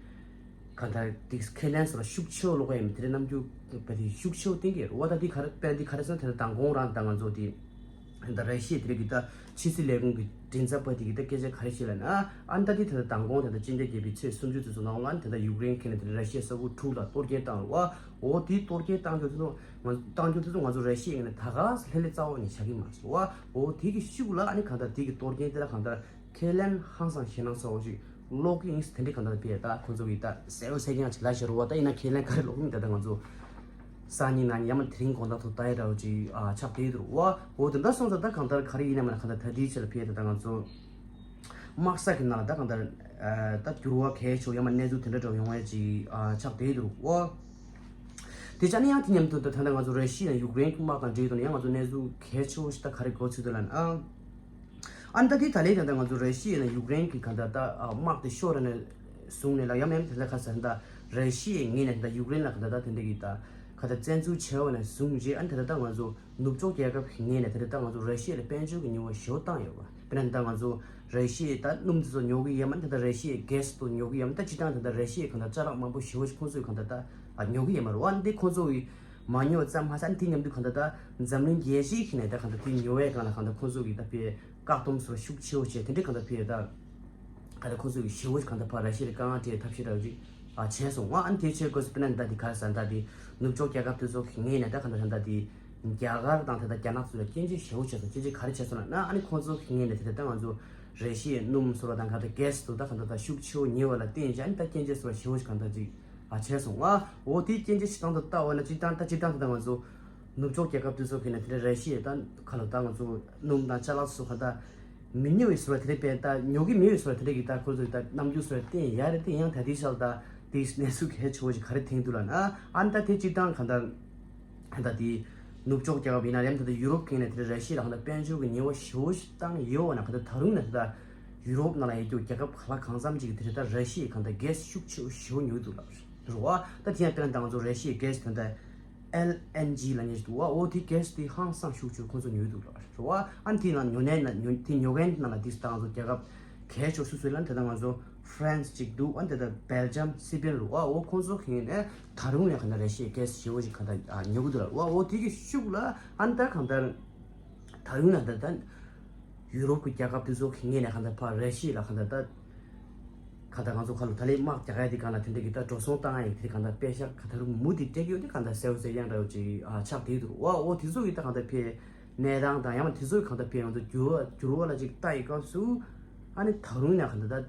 གང་ལྟར་དེ་ཁས་ལེན་སོགས་ལ་ཤུགས་ཆེ་བོ་སློག་གི་ཡོད་མེད་དེ་རེད། རྣམ་འགྱུར་རྦད་དེ་ཤུགས་ཆེ་བོ་བསྟན་གྱི་ཡོད་རེད་བ། ད་དེ་ག་རེ་དཔེར་ན་དེ་ག་རེ་ཟེར་ན་ད་ལྟ་མདང་དགོང་རང་ད་ང་ཚོ་དེ་ད་ར་ཤི་ཡའི་དེ་རིགས་ཀྱི་ད་ཕྱི་སྲིད་ལས་ཁུངས་ཀྱི་མགྲིན་ཚབ་པ་དེ་གིས་ད་སྐད་ཆ་ག་རེ་བཤད་ལབ་ན། ཨ་ནི་ད་དེ་ད་ལྟ་མདང་དགོང་དེ་ད་སྤྱི་ཟླ་བརྒྱད་པའི་ཚེས་སུམ་ཅུ་དེ་ཚོ་ནང་ལ་ཨ་ནི་ད་ལྟ་ཡུཀ་རེན་གྱི་ངོས་ནས་དེ་ར་ཤི་ཡའི་ས་ཁུལ་དྲུག་ལ་གཏོར་སྐྱོན་བཏང་རེད་བ། འོ་དེའི་གཏོར་སྐྱོན་བཏང་རྒྱུ་དེ་ཚོ་ང་བཏང་རྒྱུ་དེ་ཚོ་ང་ཚོ་ར་ཤི་ཡའི་ངོས་ནས་ད་ག་ལྷོད་ལྷོད་རྩ་བ་ནས་བཞག་གི་མ་རེད་བ། འོ་དེ་གི་ཤུགས་ལ་ཨ་ནི་གང་ལྟར་དེ་གི་གཏོར་སྐྱོན་དེ་ལ་གང་ལྟར་ཁས་ལེན་ཧང་སང་ཞེད་སྣང་ཚ་བོ་ཞིག་སློག་གི་ཡིན་ཟེར་དེ་འདྲའི་གང་ལྟར་ཕེ་ད་ཁོང་ཚོ་གི་ད་གསལ་བོ་གསལ་རྐྱང་ཅིག་ལབ་བཞག་རེད་བ། ད་ཡིན་ན་ཁས་ལེན་ག་རེ་སློག་གི་མིན་ད་ལྟ་ང་ཚོ་སང་ཉིན་གནངས་ཉིན་ཡང་མ་དེ་རིང་དགོང་དག་ཐོག་ལྟ་ཡ་འདྲ་བོ་ཅིག་ཨ་ཆགས་བསྡད་འདུག་བ། འོ་དེ་འདྲ་སོང་ཙང་ད་གང་ལྟར་ག་རེ་ཡིན་ན་མ་ན་གང་ལྟར་ད་དེའི་ཆ་ལ་ཕེ་ད་ད་ང་ཚོ་དམག་ས་གི་ནང་ལ་ད་གང་ལྟར་ཨ་ད་འགྱུར་བ་གལ་ཆེ་བོ་ཡང་མ་གནས་ཚུལ་དེ་འདྲ་འདྲ་བོ་ཡོང་ཡ་ཅིག་ཨ་ཆགས་བསྡད་འདུག་བ། དེ་ཆ་ནི་ཡང་དེ་མཉམ་དུ་ད་ད་ལྟ་ང་ཚོ་ར་ཤི་ཡ་ཡུཀ་རེན་གྱི་དམག་དང་འབྲེལ་དུ་ནི་ཡང་ང་ཚོ་གནས་ཚུལ་གལ་ཆེ་བོ་ཞིག་ད་ག་རེ་གོ་ཚུལ་དུ་ལ་ན་ཨ། ཨ་ནི་ད་དེ་ད་ལས་ད་ལྟ་ང་ཚོ་ར་ཤི་ཡ་ནས་ཡུཀ་རེན་གྱི་ག་ད་ད་དམག་དེ་ཤོར་ནས་བཟུང་ནས་ལ་ཡང་མེད་དེ་ལ་ཁ་སང་ད་ར་ཤི་ཡའི་ངོས་ནས་ད་ཡུཀ་རེན་ལ་ག་ད་ད་དེ་འདྲ་གི་ད་ག་ད་བཙན་འཛུལ་བྱས་པ་ནས་བཟུང་རྗེས་ཨ་ནི་ད་ད་ད་ང་ཚོ་ནུབ་ཕྱོགས་རྒྱལ་ཁབ་ཀྱི་ངོས་ནས་ད་ད་ད་ང་ཚོ་ར་ཤི་ཡ་ལ་དཔལ་འབྱོར་གྱི་ཉེས་པ་ཞེ་པོ་བཏང་ཡོད་པ། དཔེར་ན་ད་ང་ཚོ་ར་ཤི་ཡའི་ད་སྣུམ་དེ་ཚོ་ཉོ་གི་ཡོད་མ་ད་ད་ར་ཤི་ཡའི་གྷེ་སི་དེ་ཉོ་གི་ཡོད་མ་ད་སྤྱིར་བཏང་ད་ད་ར་ཤི་ཡའི་ག་ད་ཅ་ལག་མང་པོ་ཞེ་པོ་ཞིག་ཁོང་ཚོས་ག་ད་ད་ཉོ་གི་ཡོད་མ་རེད་བ། ཨ་ནི་དེ་ཁོང་ཚོ་གི་མ་ཉོ་ཙམ་མ་ཟད་དེ་མཉམ་དུ་གང་ལྟར་ད་འཛམ་གླིང་རྒྱལ་སྤྱིའི་ཁྱོན་ནས་ད་གང་ལྟར་དེ་ཉོ་བའི་སྒང་ལ་གང་ལྟར་ཁོང་ཚོ་གིས་ད་དཔེ་བཀག་སྡོམ་སོགས་ཤུགས་ཆེ་བོ་བྱས་དེ་འདྲའི་གང་ལྟར་དཔེ་ད་གང་ལྟར་ཁོང་ཚོ་གིས་ཞེ་པོ་གང་ལྟར་ཕར་ར་ཤི་ཡ་ལ་དཀའ་ངལ་སྤྲད་ཐབས་ཤེས་ར་ཅིག་ཨ་བྱས་སོང་ང་། ཨ་ནི་དེ་བྱས་དགོས་ཟེར་དཔེར་ན་ད་དེ་ག་རེ་ཟེར་ད་དེ་ནུབ་ཕྱོགས་རྒྱལ་ཁབ་དེ་ཚོ་གི་ངོས་ནས་ད་གང་ལྟར་ད་དེ་རྒྱ་གར་དང་ད་ད་རྒྱ་ནག་ཚོ་ལ་སྐྱོན་བརྗོད་ཞེ་པོ་བྱས་སོང་། སྐྱོན་བརྗོད་ག་རེ་བྱས་སོང་ལབ་ན་ཨ་ནི་ཁོང་ཚོ་གི་ངོས་ནས་དེ་ད་ད་ང་ཚོ་ར་ཤི་ཡའི་སྣུམ་སོགས་ལ་དང་གང་ལྟར་གྷེ་སི་དེ་ད་གང་ལྟར་ད་ཤུགས་ཆེ་བོ་ཉོས་པ་ལ་བརྟེན་བྱས་ཨ་ནི་ད་སྐྱོན་བརྗོད་སོགས་ཞེ་པོ་ཞིག་གང་ལྟར་ཅིག་ཨ་བྱས་སོང་ང་། འོ་དེའི་སྐྱོན་བརྗོད་བྱེད་སྟངས་དང་ལྟ་བ་ན་སྤྱིར་བཏང་ད་སྤྱིར་བཏང་ད་ང་ཚོ་ནུབ་ཕྱོགས་རྒྱལ་ཁབ་དེ་ཚོ་གི་ནས་དེ་འདྲ་ར་ཤི་ཡའི་ད་ག་ལ་ད་ང་ཚོ་སྣུམ་དང་ཅ་ལག་སོགས་ག་ད་མི་ཉོ་བའི་བཟོ་འདྲ་དེ་འདྲ་དཔེ་ད་ཉོ་གི་མེད་པའི་བཟོ་འདྲ་དེ་འདྲ་གི་ད་ཁོ་ཚོ་ད་རྣམ་འགྱུར་བཟོ་འདྲ་བསྟན་ཡ་རེད། དེ་ཡང་ད་དེའི་ཆ་ལ་ད་ དེའི་གནས་ཚུལ་གལ་ཆེ་བོ་ཞིག་ག་རེ་ཐོན་འདུག་ལབ་ན། ཨ་ནི་ད་དེ་སྤྱིར་བཏང་གང་ལྟར་ད་དེ་ནུབ་ཕྱོགས་རྒྱལ་ཁབ་ཡིན་ན་ཡང་ད་ལྟ་ཡུ་རོབ་ཁེངས་ནས་དེ་ར་ཤི་ཡ་ལ་གང་ལྟར་དཔལ་འབྱོར་གྱི་ཉེས་པ་ཞེ་བོ་ཞིག་བཏང་ཡོད་བ་ན། གང་ལྟར་ད་རུང་ན་ད་ལྟ་ཡུ་རོབ་ནང་ལ་ཡོད་རྒྱུ་རྒྱལ་ཁབ་ག་ལ་གང་འཚམ་ཅིག་གིས་དེ་རེད་ད་ར་ཤི་ཡའི་གང་ལྟར་གྷེ་སི་ཤུགས་ཆེ་བོ་ཞེ་བོ་ཉོ་གི་འདུག་ལབ་རེད་བ། ད་དེ་ཡང་དཔེར་ན་ད་ང་ཚོ་ར་ཤི་ཡའི་གྷེ་སི་ད་ལྟ་ཨེལ་ཨེན་ཇི་ལབ་མཁན་ཞིག་འདུག་བ། འོ་དེ་གྷེ་སི་དེ་ཧང་སང་ཤུགས་ཆེ་བོ་ཁོང་ཚོ་ཉོ་གི་འདུག་ལབ་རེད་བ། ཨ་ནི་དེ་ནང་ཉོ་མཁན་ན་ཉོ་དེ་ཉོ་མཁན་ནང་ལ་དེ་ད་ང་ཚོ་རྒྱལ་ཁབ་གལ་ཆེ་ཤོས་སུ་ཡིན་ལབ་ན་ད་ལྟ་ང་ཚོ་ཧྥ་རན་སི་ཅིག་འདུག་ཨ་ནི་ད་ལྟ་སྦེལ་ཇམ་སི་པེན་རུ་བ། འོ་ཁོང་ཚོ་གིས་ནས་ད་རུང་ཡང་གང་ལྟར་ར་ཤི་ཡའི་གྷེ་སི་ཞེ་བོ་ཞིག་གང་ལྟར་ཨ་ཉོ་གི་འདུག་ལབ་བ། འོ་དེ་གི་ཤུགས་ལ་ཨ་ནི་ད་གང་ལྟར་ད་རུང་ན་ད་ལྟ་ཡུ་རོབ་ཀྱི་རྒྱལ་ཁབ་དེ་ཚོ་གིས་ངོས་ནས་གང་ལྟར་ཕར་ར་ཤི་ཡ་ལ་གང་ལྟར་ད་གང་ལྟར་ང་ཚོ་ཁ་ལོ་ད་ལས་དམག་རྒྱག་ཡ་དེ་གང་ལྟར་དེ་འདྲ་གི་ད་འགྲོ་སོང་བཏང་ཡ་ཡིན་དེ་གང་ལྟར་པེ་ཤག་གང་ལྟར་མུ་མཐུད་སྤྲད་ཀྱི་ཡོད་དེ་གང་ལྟར་གསལ་པོ་གསལ་རྐྱང་འདྲ་བོ་ཅིག་ཨ་ཆགས་བསྡད་འདུག་བ། འོ་དེ་ཚོ་གི་ད་གང་ལྟར་ཕའི་གནས་སྟངས་དང་ཡང་ན་དེ་ཚོ་གི་གང་ལྟར་ཕའི་ང་ཚོ་འགྱུར་བ་འགྱུར་བ་ལ་ཅིག་ལྟ་ཡི་སྐབས་སུ་ཨ་ནི་ད་རུང་ཡང་གང་ལྟར་ད་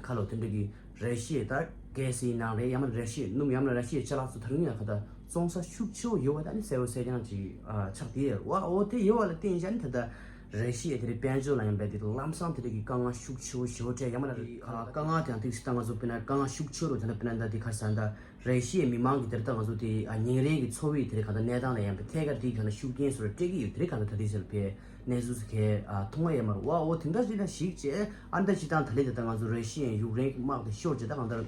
ཁ་ལོ་དེ་འདྲ་གི་ར་ཤི་ཡའི་ད་གྷེ་སི་ཡིན་ནའང་རེད། ཡང་ན་ར་ཤི་ཡའི་སྣུམ། ཡང་ན་ར་ཤི་ཡའི་ཅ་ལག་ཚོ་ད་རུང་ཡང་གང་ལྟར་བཙོང་ས་ཤུགས་ཆེ་བོ་ཡོད་པ་ད་ནི་གསལ་པོ་གསལ་རྐྱང་ཅིག་ཨ་ཆགས་བསྡད་ཡོད་རེད་བ། འོ་དེ་ཡོད་པ་ལ་བརྟེན་བྱས་ནི་ད་ལྟ་ར་ཤི་ཡའི་དེ་རིང་དཔལ་འབྱོར་ལ་ཡང་རྦད་དེ་ལམ་སང་དེ་རིགས་ཀྱི་དཀའ་ངལ་ཤུགས་ཆེ་བོ་ཞེ་བོ་འཕྲད། ཡང་མིན་ན་རེད་ཨ་དཀའ་ངལ་དེ་ཡང་ཏིག་ཙམ་ད་ང་ཚོ་དཔེར་ན་དཀའ་ངལ་ཤུགས་ཆེ་རུ་དེ་འདྲ་དཔེར་ན་ད་དེ་ག་རེ་ཟེར་ན་ད་ར་ཤི་ཡའི་མི་མང་གི་དེར་ད་ང་ཚོ་དེ་ཨ་ཉིན་རེའི་གི་འཚོ་བའི་དེ་རིགས་གང་ལྟར་གནས་སྟངས་ལ་ཡང་རྦད་ཐད་ཀར་དེ་གང་ལྟར་ཤུགས་རྐྱེན་བཟོ་འདྲ་སྤྲད་ཀྱི་ཡོད། དེ་རིགས་གང་ལྟར་ད་དེ་ཚོ་ལ་ཕའི་གནས་ཚུལ་ཚོ་གས་ཨ་མཐོང་བ་ཡོད་མ་རེད་བ། འོ་དེ་འདྲ་ཞིག་ལ་གཞིགས་བྱས་ཨ་ནི་ད་སྤྱིར་བཏང་ད་ལས་དེ་ད་ང་ཚོ་ར་ཤི་ཡའི་ཡུཀ་རེན་གྱི་དམག་དེ་ཤོར་བྱས་ད་གང་ལྟར་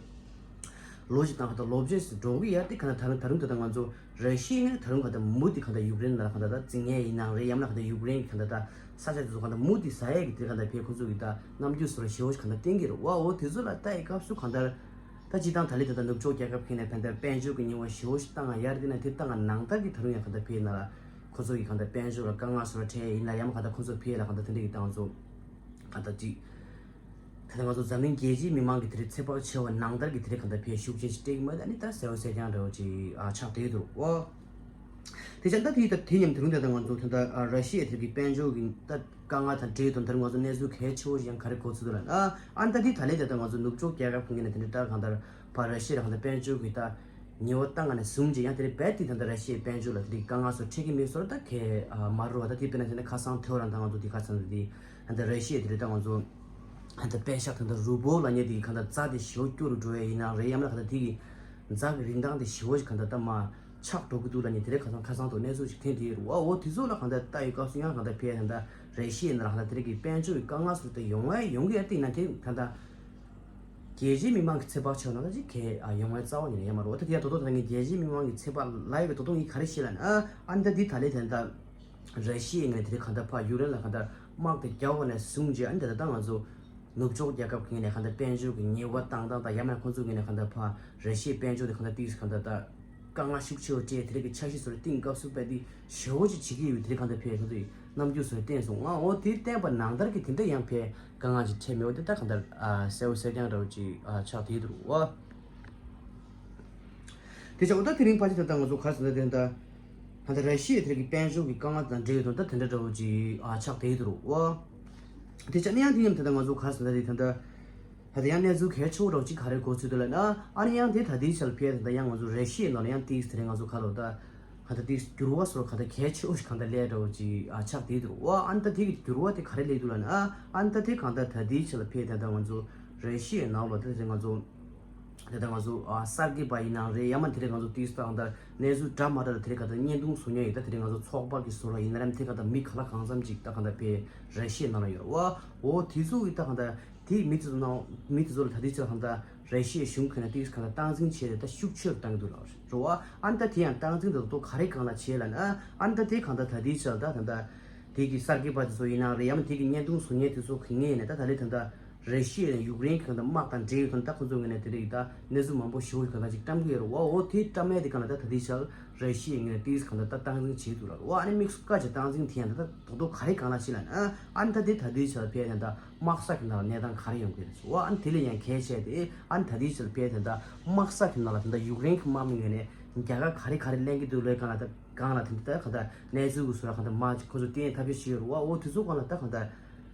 ལོ་གཅིག་དང་གང་ལྟར་ལོ་བརྒྱད་ཙམ་འགྲོ་གི་ཡོད་དེ་གང་ལྟར་ད་རུང་ད་རུང་ད་ལྟ་ང་ཚོ་ར་ཤི་ཡ་ནས་ད་རུང་གང་ལྟར་མུ་མཐུད་གང་ལྟར་ཡུཀ་རེན་ལ་གང་ལྟར་ད་རྩིས་ངན་ཡིན་ནའང་རེད། ཡང་ན་གང་ལྟར་ཡུཀ་རེན་གྱི་གང་ལྟར་ད་ས་ཆ་དེ་ཚོ་གང་ལྟར་མུ་མཐུད་ཟ་ཡས་ཀྱི་དེ་གང་ལྟར་ཕའི་ཁོ་ཚོ་གི་ད་རྣམ་འགྱུར་བཟོ་འདྲ་ཞེ་བོ་ཞིག་གང་ལྟར་བསྟན་གྱི་རེད་བ། འོ་དེ་ཚོ་ལ་ལྟ་ཡི་སྐབས་སུ་གང་ལྟར་ད་སྤྱིར་བཏང་ད་ལས་ད་ལྟ་ནུབ་ཕྱོགས་རྒྱལ་ཁབ་ཁག་ནས་ད་ལྟ་དཔལ་འབྱོར་གྱི་ཉེས་པ་ཞེ་བོ་ཞིག་བཏང་ཡ་རེད། དེ་ན་དེ་བཏང་ཡ་ནང་ལྟར་གྱི་ད་རུང་ཡང་གང་ལྟར་ཕའི་ནང་ལ་ཁོ་ཚོ་གི་གང་ལྟར་དཔལ་འབྱོར་ལ་དཀའ་ངལ་བཟོ་འདྲ་འཕྲད་ཡིན་ན་ཡང་མ་གང་ལྟར་ཁོ་ཚོ་ཕའི་ལ་གང་ལྟར་དེ་འདྲ་གི་ད་ང་ཚོ་གང་ལྟར་ཅིག་ད་ལྟ་ང་ཚོ་འཛམ་གླིང་རྒྱལ་སྤྱིའི་མི་མང་གི་དེ་རིང་ཚོད་དཔག་ཆེ་བ་ནང་ལྟར་གྱི་དེ་རིང་གང་ལྟར་ཕའི་ཤུགས་རྐྱེན་ཞིག་སྤྲད་ཀྱི་མ་རེད། ཨ་ནི་ད་གསལ་པོ་གསལ་རྐྱང་འདྲ་བོ་ཅིག་ཨ་ཆགས་བསྡད་འདུག་ཨོ། དེ་ཆ་ད་དེ་ད་དེ་མཉམ་དུ་རུང་ད་ལྟ་ང་ཚོ་ད་ལྟ་ཨ་ར་ཤི་ཡའི་དེ་རིང་གི་དཔལ་འབྱོར་གྱི་ད་དཀའ་ངལ་དང་འབྲེལ་དང་ད་རུང་ང་ཚོ་གནས་ཚུལ་གལ་ཆེ་བོ་ཞིག་ཡང་ག་རེ་གོ་ཚུལ་འདུག་ལབ་ན། ཨ་ནི་ད་དེ་ད་ལས་ད་ལྟ་ང་ཚོ་ནུབ་ཕྱོགས་རྒྱལ་ཁབ་ཁག་ནས་དེ་འདྲ་ད་གང་ལྟར་ཕར་ར་ཤི་ཡ་ལ་གང་ལྟར་དཔལ་འབྱོར་གྱི་ད་ཉེས་པ་བཏང་ང་ནས་བཟུང་རྗེས་ཡང་དེ་རིང་རྦད་དེ་ད་ལྟ་ར་ཤི་ཡའི་དཔལ་འབྱོར་ལ་དེ་རིང་དཀའ་ངལ་བཟོ་འཕྲད་ཀྱི་མེད་བཟོ་འདྲ་ད་གས་ཨ་མ་རེད་བ། ད་དེ་དཔེར་ན་བྱས་ན་ཁ་སང་ཐོ་རངས་ད་ང་ཚོ་དེ་ཁ་སང་དེ་ད་ལྟ་ར་ཤི་ཡའི་དེ་རིང་ད་ང་ཚོ་ད་ལྟ་པེ་ཤག་ད་ལྟ་རུ་བོ་ལབ་མཁན་དེ་གང་ལྟར་རྫ་དེ་ཞེ་པོ་སྐྱོ་རུ་འགྲོ་ཡ་ཡིན་ན་རེད། ཡང་མིན་ན་གང་ལྟར་དེ་གི་རྫ་གི་རིན་ཐང་དེ་ཞེ་པོ་ཞིག་གང་ལྟར་ད་མར་ཆག་འགྲོ་གི་འདུག་ལབ་མཁན་དེ་རིང་ཁ་སང་ཁ་སང་དུ་གནས་ཚུལ་ཞིག་ཐོན་བསྡད་ཡོད་རེད་བ། འོ་དེ་ཚོ་ལ་གང་ལྟར་ལྟ་ཡི་སྐབས་སུ་ཡང་གང་ལྟར་ཕར་ད་ལྟ་ར་ཤི་ཡའི་ནང་ལ་གང་ལྟར་དེ་རིང་གི་དཔལ་འབྱོར་གྱི་དཀའ་ངལ་སོགས་དེ་ཡོང་ཡ་ཡོང་གི་ཡ་དེ་ཡིན་ན་དེ་གང་ལྟར་རྒྱལ་སྤྱིའི་མི་མང་གི་ཚོད་དཔག་ཆེ་བ་ནང་ལ་ཅིག་གས་ཨ་ཡོང་ཡ་རྩ་བ་ཉིད་ནས་ཡོད་མ་རེད། འོ་ད་དེ་ཡང་ད་དུང་ད་ངས་རྒྱལ་སྤྱིའི་མི་མང་གི་ཚོད་དཔག་ལབ་ཡོད་པའི་ད་དུང་ངས་ག་རེ་བཤད་ལབ་ན། ཨ་ནི་ད་འདི་ད་ལས་ད་ལྟ་ར་ཤི་ཡའི་ངོས་ནས་དེ་རིང་གང་ལྟར་ཕར་ཡུཀ་རེན་ལ་གང་ལྟར་དམག་དེ་རྒྱག་པ་ནས་བཟུང་རྗེས་ཨ་ནི་ད་ལྟ་ང་ཚོ་ནུབ་ཕྱོགས་རྒྱལ་ཁབ་ཀྱི་ངོས་ནས་གང་ལྟར་དཔལ་འབྱོར་གྱི་ཉེས་པ་བཏང་སྟངས་དང་ཡང་མིན་ཁོང་ཚོའི་ངོས་ནས་གང་ལྟར་ཕར་ར་ཤི་ཡའི་དཔལ་འབྱོར་དེ་གང་ལྟར་ཏིག་གང་ལྟར་ད་དཀའ་ངལ་ཤུགས་ཆེ་བོ་སྤྲད་དེ་རིང་གི་འཆར་གཞི་བཟོ་འདྲ་བཏིང་སྐབས་སུ་རྦད་དེ་ཞེ་པོ་ཅིག་བྱེད་ཀྱི་ཡོད་དེ་རིང་གང་ལྟར་ཕར་ཁོང་ཚོས་རྣམ་འགྱུར་བཟོ་འདྲ་བསྟན་སོང་ང་། འོ་དེ་བསྟན་པ་ནང་ལྟར་གྱི་དེ་འདྲ་ཡང་ཕར་དཀའ་ངལ་ཅིག་འཕྲད་མེད་པ་དེ་ད་གང་ལྟར་ཨ་གསལ་པོ་གསལ་རྐྱང་འདྲ་བོ་ཅིག་ཨ་ཆགས་བསྡད་འདུག་ཨོ། དེ་ཆ་འོ་ད་དེ་རིང་ཕལ་ཆེར་ད་ལྟ་ང་ཚོ་ག་རེ་ཟེར་ན་དེ་ད་ད་ལྟ་ར་ཤི་ཡའི་དེ་རིང་གི་དཔལ་འབྱོར་གྱི་དཀའ་ངལ་དང་འབྲེལ་ཡོད་དོན་དག་དེ་འདྲ་འདྲ་བོ་ཅིག་ཨ་ཆགས་བསྡད་འདུག་ཨོ། དེ་ཆ་ནི་ཡང་དེ་མཉམ་དུ་ད་ལྟ་ང་ཚོ་ག་རེ་ཟེར་ན་དེ་ད་ལྟ་ད་ལྟ་ཡང་གནས་ཚུལ་གལ་ཆེ་བོ་འདྲ་བོ་ཅིག་ག་རེ་གོ་ཚུལ་འདུག་ལབ་ན། ཨ་ནི་ཡང་དེ་ད་ལྟའི་ཆར་ཕར་ད་ལྟ་ཡང་ང་ཚོ་ར་ཤི་ཡའི་ནང་ལ་ཡང་ཏིག་དེ་རིང་ང་ཚོ་ག་ལབ་ད་ག་ད་ཏིག་འགྱུར་བ་སོགས་ག་ད་གལ་ཆེ་བོ་ཞིག་ག་ད་སླེབས་འདྲ་བོ་ཅིག་ཨ་ཆགས་བསྡད་འདུག་ཨོ། ཨ་ནི་ད་དེ་གི་འགྱུར་བ་དེ་ག་རེ་སླེབས་འདུག་ལབ་ན། ཨ་ནི་ད་དེ་གང་ལྟར་ད་ལྟའི་ཆར་ལ་ཕར་ད་ལྟ་ང་ཚོ་ར་ཤི་ཡའི་ནང་ལ་ད་དེ་ང་ཚོ་དེ་ལྟར་ང་ཚོ་ཨ་གསར་འགོད་པ་ཡིན་ནའང་རེད། ཡང་མིན་དེ་ལྟར་ང་ཚོ་ཏིག་ཏག་ད་གནས་ཚུལ་འདྲ་མ་འདྲ་ལ་དེ་ལྟར་ག་ད་བརྙན་ཐུང་བཟོ་མཁན་ཡིན་ད་དེ་ལྟར་ང་ཚོ་ཚོགས་པ་གི་བཟོ་འདྲ་ཡིན་ན་རམ་དེ་ག་ད་མི་ག་ལ་གང་འཚམ་ཅིག་ད་ག་ད་ཕར་ར་ཤི་ཡའི་ནང་ལ་ཡོད་རེད་བ། འོ་དེ་ཚོ་གི་ད་ག་ད་དེ་མི་དེ་ཚོ་ནང་མི་དེ་ཚོ་ལ་ད་ལྟའི་ཆར་ག་ད་ར་ཤི་ཡའི་གཞུང་ཁོ་ན་ཏིག་ག་ད་སྟངས་འཛིན་བྱས་ཏེ་ད་ཤུགས་ཆེ་རུ་བཏང་གི་འདུག་ལབ་རེད་བ། ཨ་ནི་ད་དེ་ཡང་སྟངས་འཛིན་དེ་ཚོ་ག་རེ་སྒང་ལ་བྱས་ལབ་ན། ཨ་ནི་ད་དེ་གང་ད་ད་ལྟའི་ཆར་ད་ད་ད་དེ་གི་གསར་འགོད་པ་དེ་ཚོ་ཡིན་ནའང་རེད། ཡང་མིན་དེ་གི་བརྙན་ཐུང་བཟོ་མཁན་དེ་ཚོ་གི་ངོས་ནས་ད་ད་ལྟའི་ད་ད་ར་ཤི་ཡ་ཡུཀ་རེན་གྱི་གང་ལྟར་དམག་དང་འབྲེལ་ཡོད་དོན་དག་ཁོ་ཚོའི་ངོས་ནས་དེ་རིགས་ད་གནས་ཚུལ་མང་པོ་ཞེ་པོ་ཞིག་གང་ལྟར་ཅིག་བཀྲམ་གྱི་ཡོད་རེད་བ། འོ་དེ་བཀྲམ་ཡས་དེ་གང་ལ་ད་ད་ལྟའི་ཆར་ར་ཤི་ཡའི་ངོས་ནས་ཏིག་གང་ལྟར་ད་སྟངས་འཛིན་བྱེད་འདུག་ལབ་རེད་བ། ཨ་ནི་དམིགས་སུ་བཀར་བྱས་སྟངས་འཛིན་དེ་ཡང་ད་ད་རྡོག་རྡོག་ག་རེ་སྒང་ལ་བྱེད་ལབ་ན། ཨ་ནི་ད་དེ་ད་ལྟའི་ཆར་ཕར་ད་ད་དམག་ས་གི་ནང་ལ་གནས་སྟངས་ག་རེ་ཡོང་གི་རེད་ཟེར་བ། ཨ་ནི་དེ་ལས་ཡང་གལ་ཆེ་དེ་ཨ་ནི་ད་ལྟའི་ཆར་ཕར་ད་ད་དམག་ས་གི་ནང་ལ་ད་ད་ཡུཀ་རེན་གྱི་དམག་མི་ངོས་ནས་རྒྱ་གར་ག་རེ་ག་རེ་ལེན་གྱི་འདུག་ལབ་གང་ལ་ད་གང་ལ་དེ་འདྲ་ད་གང་ལྟར་གནས་ཚུལ་གྱི་བཟོ་འདྲ་གང་ལྟར་མར་ཁོ་ཚོ་བསྟན་ཐབས་ཤེས་བྱེད་ཀྱི་རེད་བ། འོ་དེ་ཚོ་སྒང་ལ་ད་གང་ལྟར་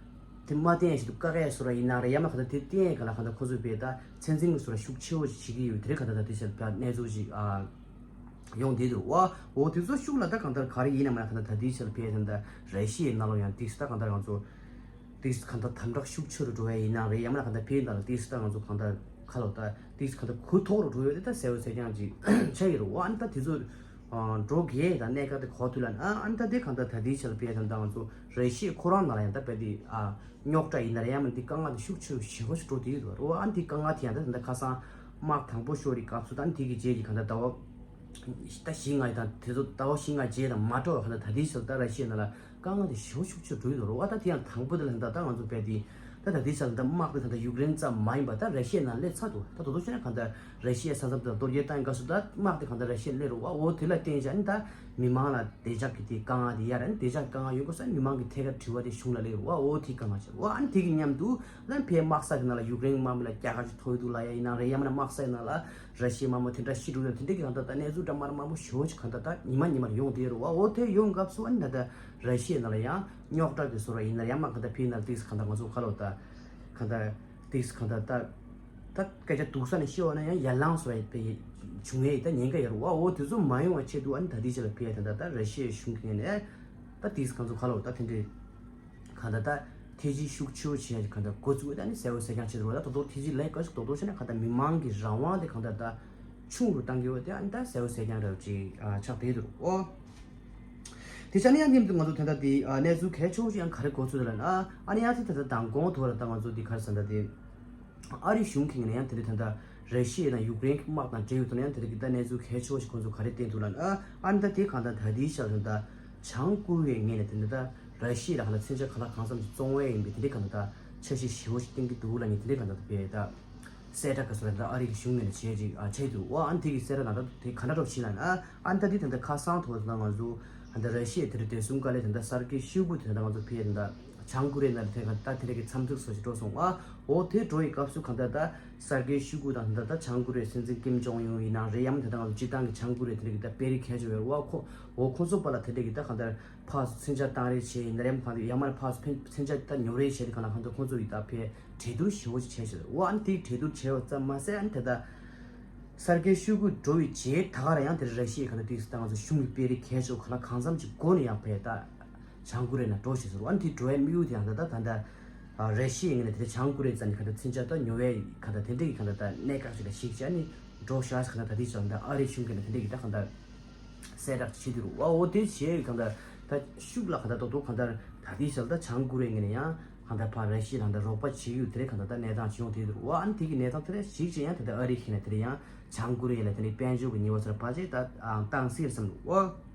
དེ་མ་བསྟན་ཞིག་ཏུ་བཀག་ཡས་བཟོ་འདྲ་ཡིན་ན་རེད། ཡང་ན་གང་ལྟར་དེ་བསྟན་ཡས་གང་ལ་གང་ལྟར་ཁོ་ཚོས་བས་ད་ཚད་འཛིན་གྱི་བཟོ་འདྲ་ཤུགས་ཆེ་བོ་ཞིག་བྱེད་ཀྱི་ཡོད། དེ་རིང་གང་ལྟར་ད་དེ་ཆར་ད་གནས་ཚུལ་ཞིག་ཨ་ཡོང་བསྡད་འདུག་བ། འོ་དེ་ཚོ་ཤུགས་ལ་ད་གང་ལྟར་ག་རེ་ཡིན་ན་མ་ན་གང་ལྟར་ད་དེ་ཆར་ཕར་ད་ད་ར་ཤི་ཡའི་ནང་ལོགས་ཡང་ཏིག་ད་གང་ལྟར་ང་ཚོ་ཏིག་གང་ལྟར་དམ་དྲག་ཤུགས་ཆེ་རུ་འགྲོ་ཡས་ཡིན་ན་རེད། ཡང་མ་ན་གང་ལྟར་ཕར་ད་ལ་ཏིག་ད་ང་ཚོ་གང་ལྟར་ཁ་ལོ་ད་ ཏིས་གང་ལྟར་གུ་དོག་རུ་འགྲོ་ཡོད་དེ་ད་གསལ་བོ་གསལ་རྐྱང་ཅིག་ཆགས་ཡོད་རེད། འོ་ཨ་ནི་ད་དེ་ཚོ་འགྲོ་གི་ད་གནད་འགག་དེ་གོ་དུས་ལ་ཨ་ཨ་ནི་ད་དེ་གང་ལྟར་ད་དེའི་ཆ་ལ་དཔེ་དང་ད་ང་ཚོ་ར་ཤི་ཡའི་ཁོ་རང་ནང་ལ་ཡང་ད་དཔེ་དེ་ཨ་རྙོག་དྲ་ཡིན་ན་རེད། ཡང་མིན་དེ་དཀའ་ངལ་དེ་ཤུགས་ཆེ་རུ་ཞེ་པོ་ཞིག་འགྲོ་དེ་ཡོད་རེད། འོ་ཨ་ནི་དེ་དཀའ་ངལ་དེ་ཡང་ད་ད་ཁ་སང་དམག་དང་པོ་ཤོར་རེད་སྐབས་སུ་ད་ནི་དེ་གི་རྗེས་ཀྱི་གང་ལྟར་ཟླ་བ་ད་བཞི་ལྔ་ཡི་དང་དེ་ཚོ་ཟླ་བ་བཞི་ལྔ་རྗེས་དང་མ་འགྲོ་བ་གང་ལྟར་ད་དེའི་ཆ་ལ་ད་ར་ཤི་ཡའི་ནང་ལ་དཀའ་ངལ་དེ་ཞེ་པོ་ཤུགས་ཆེ་འགྲོ་ཡི་འདུག་རེད་བ། ད་དེ་ཡང་དང་པོ་དེ་ལ་ད་ལྟ་ང་ཚོ་བལྟས་དེ་ད་ད་དེའི་ཆ་ལ་ད་དམག་དེ་ད་ལྟ་ཡུཀ་རེན་ཙམ་མ་ཡིན་པ་ད་ར་ཤི་ཡའི་ནང་སླེབས་ཚར་འདུག་ད་དོ་དོ་ཤོད་ན་གང་ལྟར་ར་ཤི་ཡའི་ས་མཚམས་དེ་གཏོར་རྒོལ་བཏང་སྐབས་སུ་ད་དམག་དེ་གང་ལྟར་ར་ཤི་ཡ་སླེབས་རེད་བ། འོ་དེ་ལ་བརྟེན་བྱས་ནི་ད་མི་མང་ལ་བདེ་འཇགས་ཀྱི་དེ་དཀའ་ངལ་དེ་ཡར་ནི་བདེ་འཇགས་དཀའ་ངལ་ཡོང་དགོས་ས་མི་མང་གི་ཐད་ཀར་དྲི་བ་དེ་གཞུང་ལ་སླེབས་རེད་བ། འོ་དེ་དཀའ་ངལ་ཆེ་རེད་བ། ཨ་ནི་དེ་གི་མཉམ་དུ་ད་ཕའི་དམག་ས་གི་ནང་ལ་ཡུཀ་རེན་དམག་མི་ལ་སྐྱག་ཁ་ཅིག་ཐོགས་ཡི་འདུག་ལབ་ཡ་ཡིན་ན་རེད། ཡང་མིན་ན་དམག་ས་གི་ནང་ལ་ར་ཤི་ཡའི་དམག་མི་དེ་འདྲ་ཤི་འགྲོ་ཡ་དེ་འདྲ་གི་གང་ལྟར་ད་གནས་ཚུལ་འདྲ་མར་མང་པོ་ཞེ་པོ་ཅིག་གང་ལྟར་ད་ཉི་མ་ཉི་མར་ཡོང་བསྡད་རེད་བ། འོ་དེ་ཡོང་སྐབས་སུ་ཨ་ནི་ད་ལྟ་ར་ཤི་ཡའི་ནང་ལ་ཡང་རྙོག་དྲ་གི་བཟོ་འདྲ་ཡིན་ན་ཡང་མ་གང་ལྟར་ཕའི་ནང་ལ་ཏིག་ཙམ་གང་ལྟར་ང་ཚོ་ཁ་ལོ་ད་གང་ལྟར་ཏིག་ཙམ་གང་ལྟར་ད་ད་སྐད་ཆ་སྡུག་ས་ནས་བཤད་འོ་ན་ཡང་ཡར་ལངས་བཟོ་འདྲ་ཕའི་བྱུང་ཡས་ད་ཉེན་ཁ་ཡོད་རེད་བ། འོ་དེ་ཚོ་མ་ཡོང་བ་ཆེད་དུ་ཨ་ནི་ད་ལྟའི་ཆ་ལ་ཕའི་ད་ལྟ་ད་ར་ཤི་ཡའི་གཞུང་གི་ངོས་ནས་ད་ཏིག་ཙམ་ང་ཚོ་ཁ་ལོ་ད་དེ་འདྲའི་གང་ལྟར་ད་ཐེ་ཇི་ཤུགས་ཆེ་བོ་བྱེད་ཡ་གང་ལྟར་འགོ་བཙུགས་ད་ནི་གསལ་བོ་གསལ་རྐྱང་བྱེད་དུ་རོ། ད་དོ་དོ་ཐེ་ཇི་ལས་ཀ་ཞིག་དོ་དོ་བྱས་ན་གང་ལྟར་མི་མང་གི་རང་དབང་དེ་གང་ལྟར་ད་ཆུང་རུ་བཏང་གི་ཡོད་དེ་ཨ་ནི་ད་གསལ་བོ་གསལ་རྐྱང་འདྲ་བོ་ཅིག་ཨ་ཆགས་བསྡད་འདུག་ཨོ། དེ་ཆ་ནི་ཡང་མཉམ་དུ་ང་ཚོ་དེ་འདྲ་དེ་ཨ་གནས་ཚུལ་གལ་ཆེ་བོ་ཞིག་ཡང་ག་རེ་འགོ་ཚུགས་ད་ལ་ན་ཨ་ནི་ཡང་དེ་ད་ལྟ་མདང་དགོང་ཐོག་ལ་ད་ང་ཚོ་དེ་ག་རེ་ཟེར་ད་དེ། ཨ་རིའི་གཞུང་གི་ངོས་ནས་ཡང་དེ་འདྲའི་ད་ལྟ་ར་ཤི་ཡ་དང་ཡུཀ་རེན་གྱི་དམག་དང་འབྲེལ་ཡོད་དུ་ན་ཡང་དེ་འདྲའི་གི་ད་གནས་ཚུལ་གལ་ཆེ་བོ་ཞིག་ཁོང་ཚོ་ག་རེ་བསྟན་འདུག་ལབ་ན། ཨ་ནི་ད་དེ་གང་ལྟར་ད་ལྟའི་ཆར་ད་ལྟ་བྱང་ཀོ་རི་ཡའི་ངོས་ནས་དེ་འདྲ་ད་ར་ཤི་ཡ་ལ་གང་ལྟར་མཚོན་ཆ་གང་ལ་གང་འཚམ་ཞིག་བཙོང་བས་ཡིན་པའི་དེ་འདྲའི་གང་ལྟར་ད་འཆར་གཞི་ཞེ་བོ་ཞིག་བཏིང་གི་འདུག་ལབ་ནས་དེ་འདྲའི་གང་ལྟར་ད་བས་ད་གསལ་བསྒྲགས་ག་སོ་ད་ཨ་རི་གི་གཞུང་ངོས་ནས་བྱས་ཅིག་ཨ་བྱས་འདུག་ཨ་ནི་དེ་གི་གསལ་བསྒྲགས་ནང་ད་དེ་ག་འདྲ་འགྲོ་ཞིག་ལབ་ན། ཨ་ནི་ད་དེ་ད་ལྟ་ཁ་སང་ཐོག་ད་ང་ཚོ་ད་ལྟ་ར་ཤི་ཡ་དེ་འདྲ་བདེ་སྲུང་བཀའ་བློན་ད་ལྟ་སར་ཀེ་ཤོའི་གུ་དེ་ད་ལྟ་ང་ཚོ་ཕེབས་ད་ལྟ། བྱང་ཀོ་རི་ཡ་ནང་ལ་དེ་ག་ད་དེ་འདྲ་གི་འཚམས་གཟིགས་སོགས་ཞིག་འགྲོ་སོང་བ། འོ་དེ་འགྲོ་ཡི་སྐབས་སུ་གང་ལྟར་ད་སར་ཀེ་ཤོའི་གུ་དང་ད་ད་བྱང་ཀོ་རི་ཡའི་སྲིད་འཛིན་ཀིམ་ཇོང་ཡུན་ཡིན་ནའང་རེད། ཡང་མིན་ད་ད་ང་ཚོ་སྤྱིར་བཏང་གི་བྱང་ཀོ་རི་ཡ་དེ་འདྲ་གི་ད་དཔོན་རིགས་གལ་ཆེ་བའི་བ་ཁོ་འོ་ཁོང་ཚོ་བར་ལ་དེ་འདྲ་གི་ད་གང་ལྟར་ཕར་ཚུར་མཚོན་ཆ་བཏང་རེས་བྱས་ཡིན་ན་རེད། ཡང་མིན་ཕར་ཚུར་ཕན་མཚོན་ཆ་ད་ཉོ་རེས་བྱས་ཏེ་གང་ལ་གང་ལྟར་ཁོང་ཚོ་ཡི་ད་ཕན་གྲོས་བསྡུར་ཞེ་བོ་ཞིག་བྱས་ཤག་འོ་ཨ་ནི་དེ་གྲོས་བསྡུར་བྱས་པ་ཙམ་མ་ཟད་ཨ་ནི་དེ་ད་སར་ཀེ་ཤོའི་གུ་འགྲོ་བའི་རྗེས་ད་ག་རང་ཡང་དེ་ར་ཤི་ཡའི་གང་ལྟར་དེ་ད་ང་ཚོ་གཞུང་གི་དཔོན་རིགས་གལ་ཆེ་བ་གང་ལ་གང་འཚམ་ཞིག་མགོ་ནས་ཡང་ཕེབས་ད། བྱང་ཀོ་རི་ཡ་ནང་འགྲོ་ཞེས་ཟེར་བ། ཨ་ནི་དེ་འགྲོ་ཡའི་དམིགས་ཡུལ་དེ་ཡང་ད་ལྟ་ད་ལྟ་ཨ་ར་ཤི་ཡའི་ངོས་ནས་དེ་འདྲ་བྱང་ཀོ་རི་ཡའི་རྩ་ནས་ག་འདྲ་མཚོན་ཆ་ད་ཉོ་བའི་ག་འདྲ་དེ་འདྲ་གི་ག་འདྲ་ད་གནད་འགག་ཅིག་ལ་གཞིགས་བྱས་ནས་འགྲོ་ཤག་ག་འདྲ་ད་ལྟའི་ཆར་ད་ཨ་རིའི་གཞུང་གིས་ནས་དེ་འདྲ་གི་ད་ག་འདྲ་གསལ་བསྒྲགས་བྱེད་དུ་རུ་བ། འོ་དེ་བྱས་ག་འདྲ་ད་ཤུགས་ལ་ག་འདྲ་རྡོག་རྡོག་ག་འདྲ་ད་ལྟའི་ཆར་ད་བྱང་ཀོ་རི་ཡའི་ངོས་ནས་ཡང་ག་འདྲ་ཕར་ར་ཤི་ཡ་ལ་ག་འདྲ་རོགས་པ་བྱེད་ཀྱི་ཡོད་དེ་རེད། ག་འདྲ་ད་གནས་སྟངས་བྱུང་དེ་དུ་རུ་བ། ཨ་ནི་དེ་གི་གནས་སྟངས་དེ་རེད་གཞིགས་བྱས་ཡང་ད་ལྟ་ཨ་རི་གིས་ནས་དེ་འདྲ་ཡང་བྱང་ཀོ་རི་ཡ་ལ་དེ་འདྲ་དཔལ་འབྱོར་གྱི་ཉེས་པ་ཚོར་བ་ཅིག་ད་བཏང་སྲིད་བསམ་འདུག་བ།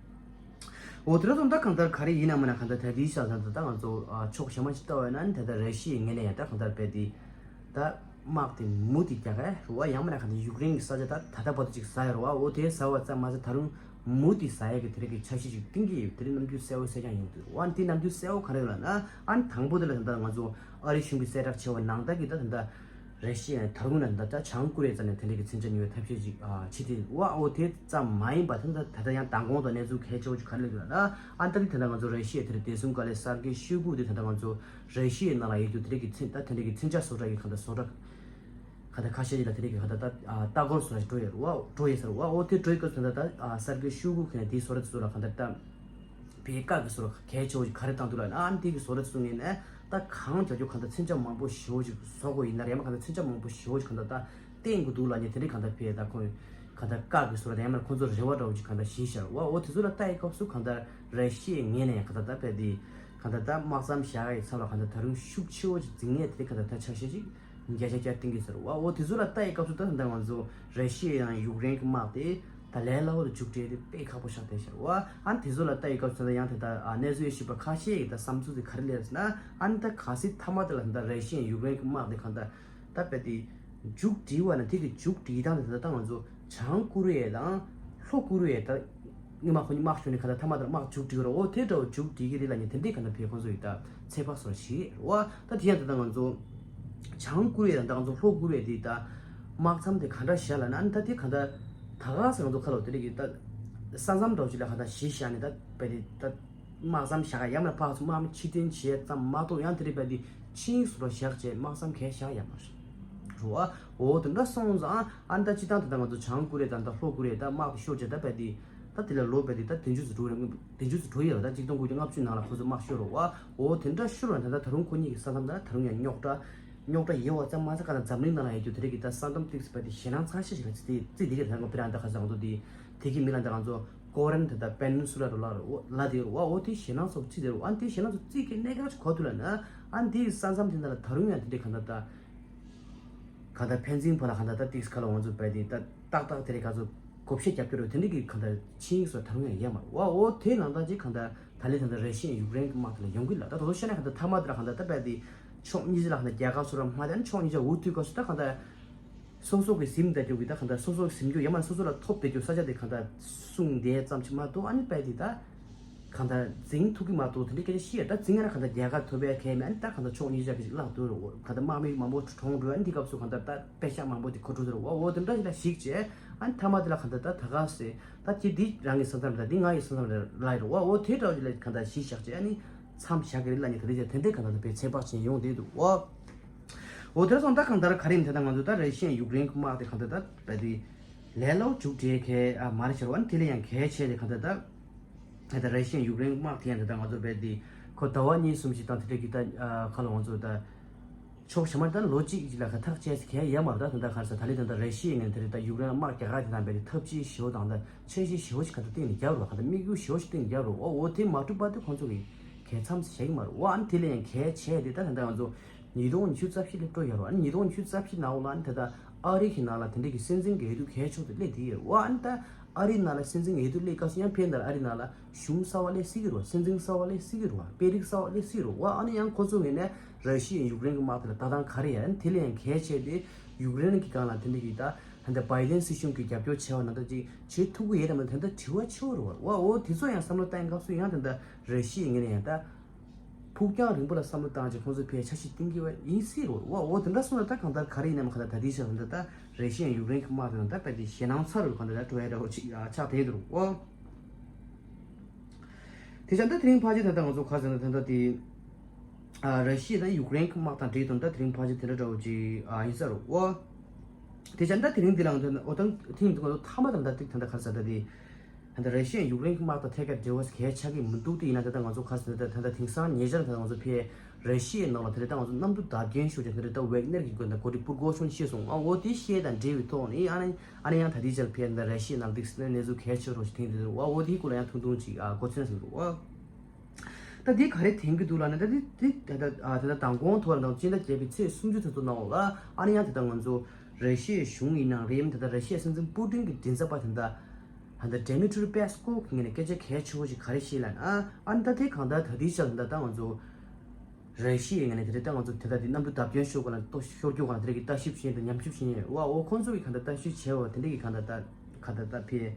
འོ་དེ་ར་ཙམ་ད་གང་ལྟར་ག་རེ་ཡིན་ན་མིན་ན་གང་ལྟར་ད་དེའི་ཤག་ད་ད་ང་ཚོ་ཨ་ཕྱོགས་གཞན་མ་ཞིག་ལྟ་བ་ཡིན་ན་ད་ལྟ་ར་ཤི་ཡའི་ངོས་ནས་ཡང་ད་གང་ལྟར་རྦད་དེ་ད་དམག་དེ་མུ་མཐུད་རྒྱག་ག་རུ་བ། ཡང་མིན་ན་གང་ལྟར་ཡུཀ་རེན་གྱི་ས་ཆ་ད་ད་ལྟ་བར་དུ་ཅིག་ཟ་ཡོད་རུ་བ། འོ་དེ་ཟ་བ་ཙམ་མ་ཟད་ད་རུང་མུ་མཐུད་ཟ་ཡ་གི་དེ་རིགས་ཀྱི་འཆར་གཞི་ཅིག་བཏིང་གི་ཡོད། དེ་རིགས་རྣམ་འགྱུར་གསལ་བོ་གསལ་རྐྱང་ཡོང་གི་འདུག་བ། དེ་རྣམ་འགྱུར་གསལ་བོ་ག་རེ་ཡོད་ལབ་ན་ཨ་ནི་དང་པོ་དེ་ལ་ད་ལྟ་ང་ཚོ་ཨ་རི་གཞུང་གིས་གསལ་བསྒྲགས་བྱས་པ་ནང་ལྟར་གྱི་ད་ད་ལྟ། རེ་ཞིག་ད་རུང་ན་ད་ལྟ་བྱང་ཀོ་རི་ཡའི་རྩ་ནས་དེ་འདྲའི་གི་མཚོན་ཆ་ཉོ་བའི་ཐབས་ཤེས་ཅིག་ཨ་བྱེད་དེ་བ། འོ་དེ་ཙམ་མ་ཡིན་པ་ད་ལྟ་ད་ལྟ་ཡང་མདང་དགོང་དང་གནས་ཚུལ་གལ་ཆེ་བོ་ཅིག་ག་རེ་སླེབས་འདུག་ལབ་ན། ཨ་ནི་ད་ལྟ་ད་ལྟ་ང་ཚོ་རེ་ཞིག་དེར་བདེ་སྲུང་བཀའ་བློན་སར་ཀེ་ཤོའི་གུ་དེ་ད་ལྟ་ང་ཚོ་རེ་ཞིག་ནང་ལ་ཡོད་དུས་དེ་འདྲའི་གི་མཚོན་ད་དེ་འདྲའི་གི་མཚོན་ཆ་བཟོ་གྲྭ་གི་ག་འདྲ་བཟོ་གྲྭ་ག་འདྲ་ཁ་ཤས་ཅིག་ལ་དེ་འདྲའི་གི་ག་འདྲ་ད་ཨ་ལྟ་སྐོར་བཟོ་གྲྭ་ཞིག་འགྲོ་ཡོད་རེད་བ། འགྲོ་ཡོད་ཟེར་བ། འོ་དེ་འགྲོ་ཡི་སྐབས་སུ་ད་ལྟ་ཨ་སར་ཀེ་ཤོའི་གུ་གི་ནས་དེའི་བཟོ་གྲྭ་དེ་ཚོ་ལ་ག་འདྲ་ད། བའི་བཀའ་གི་སོར་གལ་ཆེ་བོ་ཞིག་ག་རེ་བཏང་འདུག་ལབ་ན། ཨ་ནི་དེ་གི་སོར་ཚུགས་ངེས་ནས་ད་གང་བྱ་རྒྱུ་གང་ལྟར་མཚོན་ཆ་མང་པོ་ཞེ་བོ་ཞིག་བཟོ་དགོས་ཡིན་ན་རེད། མ་གང་ལྟར་མཚོན་ཆ་མང་པོ་ཞེ་བོ་ཞིག་གང་ལྟར་ད་བསྟན་དགོས་འདུག་ལབ་ནས་དེ་འདྲའི་གང་ལྟར་ཕེ་ད་ཁོང་གང་ལྟར་བཀའ་གི་སོར་དང་ཡང་མིན་ཁོང་ཚོར་རེ་བ་འདྲ་བོ་ཞིག་གང་ལྟར་བཞེས་ཤར་བ། འོ་དེ་ཚོ་ལ་ལྟ་ཡི་སྐབས་སུ་གང་ལྟར་རེ་ཤེས་ངེས་ནས་ཡང་གང་ལྟར་ད་ཕེ་དེ་གང་ལྟར་ད་དམག་མཚམས་བཞག་ཡི་ཚབ་ལ་གང་ལྟར་ད་རུང་ཤུགས་ཆེ་བོ་ཞིག་འཛིང་ནས་དེ་འདྲའི་གང་ལྟར་ད་ཆ་ཤས་ཤིག་བརྒྱ་ཆ་བརྒྱ་བསྟན་གྱི་ཟེར་བ། འོ་དེ་ཚོ་ལ་ལྟ་ཡི་སྐབས་སུ་ད་ད་ང་ཚོ་ར་ཤི་ཡ་ཡང་ཡུཀ་རེན་གྱི་དམག་དེ་ད་ལས་སླ་བོ་ལ་མཇུག་སྒྲིལ་དེ་དཔེ་ཁག་པོ་ཆགས་བསྡད་ཤག་བ། ཨ་ནི་དེ་ཚོ་ལ་ལྟ་ཡི་སྐབས་སུ་ད་ཡང་དེ་ལྟར་ཨ་གནས་ཚུལ་ཞིབ་པ་ཁ་ཤས་ཀྱིས་ད་བསམ་ཚུལ་དེ་ག་རེ་སླེབས་ཟེར་ན། ཨ་ནི་ད་གལ་སྲིད་མཐའ་མ་དེ་ལ་ད་ར་ཤི་ཡ་ཡུཀ་རེན་གྱི་དམག་དེ་གང་ལྟར་ད་རྦད་དེ་མཇུག་སྒྲིལ་བ་ན་དེ་གི་མཇུག་སྒྲིལ་སྟངས་དེ་ད་ད་ང་ཚོ་བྱང་ཀོ་རི་ཡ་དང་ལྷོ་ཀོ་རི་ཡ་ད། སྔོན་མ་ཁོ་གཉིས་དམག་ཤོར་ནས་ག་ད་མཐའ་མ་དེར་དམག་མཇུག་སྒྲིལ་རོ། འོ་དེ་འདྲ་བོ་མཇུག་སྒྲིལ་གྱི་རེད་ལབ་ནས་དེ་འདྲའི་ག་ད་ཕེ་ཁོང་ཚོ་ཡིས་ད་ཚོད་དཔག་སོགས་བྱེད་རོ། ད་དེ་ཡང་ད་ལྟ་ང་ཚོ་བྱང་ཀོ་རི་ཡ་དང་ད་ང་ཚོ་ལྷོ་ཀོ་རི་ཡ་དེ་ད་དམག་མཚམས་དེ་ག་འདྲ་བཞག་ལབ་ན། ཨ་ནི་ད་དེ་ག་ད་ད་ག་ཟེར་ང་ཚོ་ཁ་ལོ་དེ་རིགས་ཀྱི་ད་ས་མཚམས་འདྲ་བོ་ཅིག་ལ་ག་ད་གཞི་བཞག་ནས་ད་བལ་དེ་ད་དམག་མཚམས་བཞག་ག་ཡང་མིན་ཕར་ཚུར་དམག་མི་ཕྱིར་འཐེན་བྱེད་ཙམ་མ་གཏོགས་ཡང་དེ་རིགས་བལ་དེ་ཆིངས་སུ་རོ་བཞག་བྱས་དམག་མཚམས་གས་བཞག་ཡ་མ་རེད། རོ། འོ་དེ་འདྲ་སོང་ཙང་ཨ་ནི་ད་སྤྱི་བཏང་དེ་ད་ང་ཚོ་བྱང་ཀོ་རི་ཡ་དང་ད་ལྷོ་ཀོ་རི་ཡ་ད་དམག་དེ་ཤོར་བྱས་ད་བལ་དེ། ད་དེ་ལ་ལོ་བལ་དེ་ད་བདུན་ཅུ་ཙམ་འགྲོ་རེད། བདུན་ཅུ་ཙམ་འགྲོ་ཡོད་རེད། ད་གཅིག་སྟོང་དགུ་བརྒྱ་ལྔ་བཅུ་ནང་ལ་ཁོ་ཚོ་དམག་ཤོར་རོ་བ། འོ་དེ་འདྲ་ཤོར་བ་ད་ད་ད་རུང་ཁོ་གཉིས་ཀྱི་ས་མཚམས་ད་ད་རུང་ཡང་རྙོག་དྲ་ རྙོག་དྲ་ཡོད་པ་ཙམ་མ་ཟད། ག་ད་འཛམ་གླིང་ནང་ལ་ཡོད་རྒྱུ་དེ་རིགས་ཀྱི་ད་ས་མཚམས་ཏིག་ཙམ་པ་དེ་ཞེད་སྣང་ཚ་ཤོས་ཤིག་ལ་བརྩིས་ཏེ་བརྩིས་དེ་གི་ད་ང་དཔེར་ན་ད་ག་ཟེར་ང་ཚོ་དེ་དེ་གི་མི་ལ་ད་ང་ཚོ་ཀོ་རན་ད་ད་པེན་ནི་སུ་ལ་རུ་ལ་རུ་ལ་དེ་རུ་བ་འོ་དེ་ཞེད་སྣང་ཚོ་བརྩིས་དེ་རུ་ཨ་ནི་དེ་ཞེད་སྣང་ཚོ་བརྩིས་ཀྱི་གནད་འགག་ཅིག་གོ་ཐུབ་ལ་ན་ཨ་ནི་དེ་གི་ས་མཚམས་དེ་འདྲ་ལ་ད་རུང་ཡང་དེ་འདྲའི་ག་ད་ད་ག་ད་ཕན་ཚུན་བར་ལ་ག་ད་ད་ཏིག་ཙམ་ག་ལ་ང་ཚོ་བས་དེ་ད་ཏག་ཏག་དེ་རིགས་ག་ཚོ་བགོ་བཤའ་རྒྱབ་ཀྱི་རུ་དེ་འདྲའི་གི་ག་ད་ཆིངས་སོ་ད་རུང་ཡང་ཡོད་མ་རུ་བ་འོ་དེ་ནང་ད་ཅིག་ག་ད། ད་ལན་ད་ལྟ་ར་ཤི་ཡ་ཡུཀ་རེན་གྱི་དམག་དེ་ལ་ཡོང་གི་ལ། ད་དོ་དོ་བཤད་ན་ག་ད་ཐ་མ་དེ་ལ་ག་ད་ད་རྦད་དེ་ཕྱོགས་གཉིས་ཆ་ལ་ག་ད་རྒྱལ་ཁབ་སུ་ར་མ་དེ་ཕྱོགས་གཉིས་ཆ་འུ་ཐུག་སྐབས་སུ་ད་ག་ད་སོ་སོ་གི་ཟིན་བསྡད་རྒྱུ་གི་ད་ག་ད་སོ་སོ་གི་ཟིན་རྒྱུ་ཡ་མ་སོ་སོ་ལ་ཐོབ་བསྡད་རྒྱུ་ས་ཆ་དེ་ག་ད་སྲུང་བསྡད་ཙམ་ཞིག་མ་གཏོགས་ཨ་ནི་རྦད་དེ་ད་ག་ད་འཛིང་ཐུབ་ཀྱི་མ་གཏོགས་དེ་འདྲའི་སྐད་ཆ་བཤད་ཡ་ད་འཛིང་ཡ་ན་ག་ད་རྒྱལ་ཁ་ཐོབ་ཡ་གལ་མེད། ཨ་ནི་ད་ག་ད་ཕྱོགས་གཉིས་ཆ་གི་ཅིག་བརླག་འདུག་རེད། ག་ད་དམག་མི་མང་པོ་གྲོངས་འགྲོ། ཨ་ནི་དེ་སྐབས་སུ་ག་ད་ད་པེ་ཤག་མང་པོ་དེ་མཁོ་སྤྲོད་དེ་རེད། འོ་འོ་དེ་འདྲ་ཞིག་ལ་གཞིགས་བྱས་ཨ་ནི་ཐ་མ་དེ་ལ་ག་ད་ད་ད་ག་སེ། ད་ཁྱེད་འདི་རང་གི་ས་མཚམས་རེད། ད་འདི་ང་ཡི་ས་མཚམས་རེད་ལ་ཡི་རེད་བ། འོ་དེ་འདྲ་ཅིག་ལ་ག་ད་གཞི་བཞག་བྱས་ཨ་ནི་མཚམས་བཞག་གི་རེད་ལ་ནི་ད་དེ་ཅག་དེ་འདྲའི་ག་ད་ད་དཔེ་ཚོད་དཔག་ཅན་ཡོང་བསྡད་འདུག་བ། འོ་དེར་སོང་ད་གང་ལྟར་ག་རེ་ཡིན་ད་ད་ང་ཚོ་ད་ར་ཤི་ཡ་ཡུཀ་རེན་གྱི་དམག་དེ་ག་ད་ད་བས་དེ་ལས་སླ་པོ་མཇུག་སྒྲིལ་གལ་ཨ་མ་རེད་ཤར་བ་ནི་དེ་ལས་ཡང་གལ་ཆེ་དེ་ག་ད་ད་ད་ར་ཤི་ཡ་ཡུཀ་རེན་གྱི་དམག་དེ་ཡང་ད་ད་ང་ཚོ་བས་དེ་ཁོ་ཟླ་བ་གཉིས་གསུམ་ཞིག་དང་དེ་འདྲ་གི་ད་ཁ་ལ་ང་ཚོ་ད། ཕྱོགས་ཞེ་མ་ད་ལོ་གཅིག་ཅིག་ལ་ཁ་ཐག་བཅད་ཟེར་གལ་ཡོད་མ་རེད། ད་ད་ལྟ་ག་རེ་ཟེར་ད་ལི་ད་ལྟ་ར་ཤི་ཡའི་ངོས་ནས་དེ་རེད། ད་ཡུཀ་རེན་ལ་དམག་རྒྱག་ག་དེ་དང་བས་ཏེ་ཐབས་ཇུས་ཞེ་པོ་དང་ད་འཆར་གཞི་ཞེ་པོ་ཞིག་ག་ད་སྟེང་ནས་རྒྱབ་རོགས་ག་ད་དམིགས་ཡུལ་ཞེ་པོ་ཞིག་སྟེང་ནས་རྒྱབ་རོགས། འོ་འོ་དེ་མ་གྲུབ་པ་དེ་ཁོང་ཚོ་གི་གལ་མཚམས་སུ་བཞག་གི་མ་རེད། འོ་ཨ་ནི་དེ་ལས་ཡང་གལ་ཆེ་དེ་ད་ད་ལྟ་ང་ཚོ་ཉིས་སྟོང་ཉི་ཤུ་རྩ་བཞི་སླེབས་འགྲོ་ཡོད་རོགས། ཨ་ནི་ཉིས་སྟོང་ཉི་ཤུ་རྩ་བཞི་ནང་ལ་ཨ་ནི་ད་ད་ཨ་རི་གི་ནང་ལ་དེ་འདྲ་གི་སྲིད་འཛིན་གི་འོས་བསྡུ་གལ་ཆེ་དེ་སླེབས་དེ་ཡོད་རོགས། ཨ་ནི་ད། ཨ་རིའི་ནང་ལ་སྲིད་འཛིན་འོས་བསྡུ་སླེབས་སྐབས་སུ་ཡང་ཕན་ད་ཨ་རིའི་ནང་ལ་གཞུང་གསར་པ་སླེབས་སྲིད་ཀྱི་རེད་བ། སྲིད་འཛིན་གསར་པ་སླེབས་སྲིད་ཀྱི་རེད་བ། དཔོན་རིགས་གསར་པ་སླེབས་སྲིད་ཀྱི་རེད་བ། ཨ་ནི་ཡང་ཁོ་ཚོ་ངོས་ནས་ར་ཤི་ཡའི་ཡུཀ་རེན་གྱི་དམག་དེ་ལ་ལྟ་སྟངས་ག་རེ་ཡ། ཨ་ནི་དེ་ལས་ཡང་གལ་ཆེ་དེ་ཡུཀ་རེན་གྱི་སྒང་ལ་དེ་འདྲ་གི་ད་ཧན་ད་བའི་ཌེན་སྲིད་གཞུང་གི་རྒྱབ་སྐྱོར་བྱས་པ་ན་ད་ཅིག་བྱེད་ཐུབ་ཀྱི་ཡོད་དམ་ད་དེ་འདྲ་དྲི་བ་ཆེ་བོ་རེད་བ། བ་འོ་དེ་ཚོ་ཡང་བསམ་བློ་བཏང་སྐབས་སུ་ཡང་དེ་འདྲ་ར་ཤི་ཡའི་ངོས་ནས་ཡང་ད། ཕུགས་རྒྱང་རིང་པོ་ལ་བསམ་བློ་བཏང་བྱས་ཁོང་ཚོ་ཕར་འཆར་གཞི་བཏིང་གི་བ་ཡིན་སྲིད་རོ། བ་འོ་དེ་འདྲ་སོང་ན་ད་གང་ལྟར་ག་རེ་ཡིན་ནམ་ག་ད་ད་ལྟའི་ཆར་ད་ད་རེ་ཤི་ཡ་ཡུཀ་རེན་གྱི་དམག་དེ་ད་ད་དཔེ་དེ་ཞེད་སྣང་ཚ་རུ་གང་ལྟར་ད་འགྲོ་ཡ་འདྲ་བོ་ཅིག་ཆགས་བསྡད་འདུག་བ། དེ་ཆ་ད་དེ་རིང་ཕལ་ཆེར་ད་ད་ང་ཚོ་ག་ཟེར་ན་ད་ད་དེ་རེ་ཤི་ཡ་དང་ཡུཀ་རེན་གྱི་དམག་དང་འབྲེལ་དོན་ད་དེ་རིང་ཕལ་ཆེར་དེ་འདྲ་འདྲ་བོ་ཅིག་ཡིན་ས་རོ། བ་དེ་ཆ་ད་དེ་རིང་འདི་ལ་ང་ཚོ་ཨོ་ད་ཐེངས་འདི་ང་ཚོ་མཐའ་མ་དང་ད་ཏིག་ད་ད་ག་ཟེར་ད་དེ། ད་ལྟ་ར་ཤི་ཡ་ཡུཀ་རེན་གྱི་དམག་དང་ཐད་ཀར་འབྲེལ་བ་གལ་ཆགས་ཀྱི་མི་འདུག་དེ་ཡིན་ན་ད་ལྟ་ང་ཚོ་ག་ཟེར་ན་ད་ལྟ་དེང་སང་ཉེ་ཆར་ད་ལྟ་ང་ཚོ་ཕར་ར་ཤི་ཡའི་ནང་ལ་ད་ལྟ་ང་ཚོ་གནམ་གྲུ་བརྡབ་སྐྱོན་ཤོར་ཅིག་ད་ལྟ་ཝེག་ནེར་གྱི་འགོ་འདྲ་འགོ་ཁྲིད་པུར་གོ་ཤོན་ཤི་སོང་། ཨ་འོ་དེ་ཤི་ཡ་དང་འབྲེལ་བའི་ཐོག་ནས་ཨ་ནི་ཨ་ནི་ཡང་ད་ལྟའི་ཆར་ཕར་ད་ར་ཤི་ཡའི་ནང་ལ་ཏིག་ཙམ་གནས་ཚུལ་གལ་ཆེ་རུ་ཞིག་ཐོན་བསྡད་འདུག་ཨ་འོ་དེའི་སྐོར་ལ་ཡང་ཐུང་ཐུང་ཅིག་ཨ་གོ་ཚོད་ཟིན་འདུག་ཨ། ད་འདི་ག་རེ་དྲན་གྱི་འདུག་ལབ་ན་ད་འདི་འདི་ད་ལྟ་ཨ་ད་ལྟ་མདང་དགོང་ཐོག་ལ་དང་སྤྱི་ཟླ་བརྒྱད་པའི་ཚེས་སུམ་ཅུ་དེ་ཚོ་ནང་ལ་ཨ་ནི་ཡང་ད་ལྟ་ང་ཚོ་ར་ཤི་ཡའི་གཞུང་ཡིན་ནའང་རེད། ཡང་ད་ལྟ་ར་ཤི་ཡའི་སྲིད་འཛིན་པུ་ཏིན་གྱི་མགྲིན་ཚབ་པ་དེ་འདྲ་ཧན་ད་ཌི་མི་ཏྲི་པེ་སི་ཀོབ་ངོས་ནས་སྐད་ཆ་གལ་ཆེ་བོ་ཞིག་ག་རེ་བཤད་ལབ་ན་ཨ་ནི་ད་དེ་གང་ལྟར་ད་ལྟའི་ཆར་ད་ལྟ་ང་ཚོ་ར་ཤི་ཡའི་ངོས་ནས་དེ་འདྲ་ད་ང་ཚོ་དེ་ལྟ་དེ་གནམ་གྲུ་བརྡབ་སྐྱོན་ཤོར་ག་ལ་ལྟོ་ཤོར་རྒྱུ་ག་ལ་དེ་འདྲ་གི་ལྟ་ཞིབ་བྱས་དང་ཉམས་ཞིབ་བྱས་ནས་བ་འོ་ཁོང་ཚོ་གི་གང་ལྟར་ལྟ་ཞིབ་བྱས་བ་དེ་འདྲ་གི་གང་ལྟར་ད་གང་ལྟར་ད་ཕེ།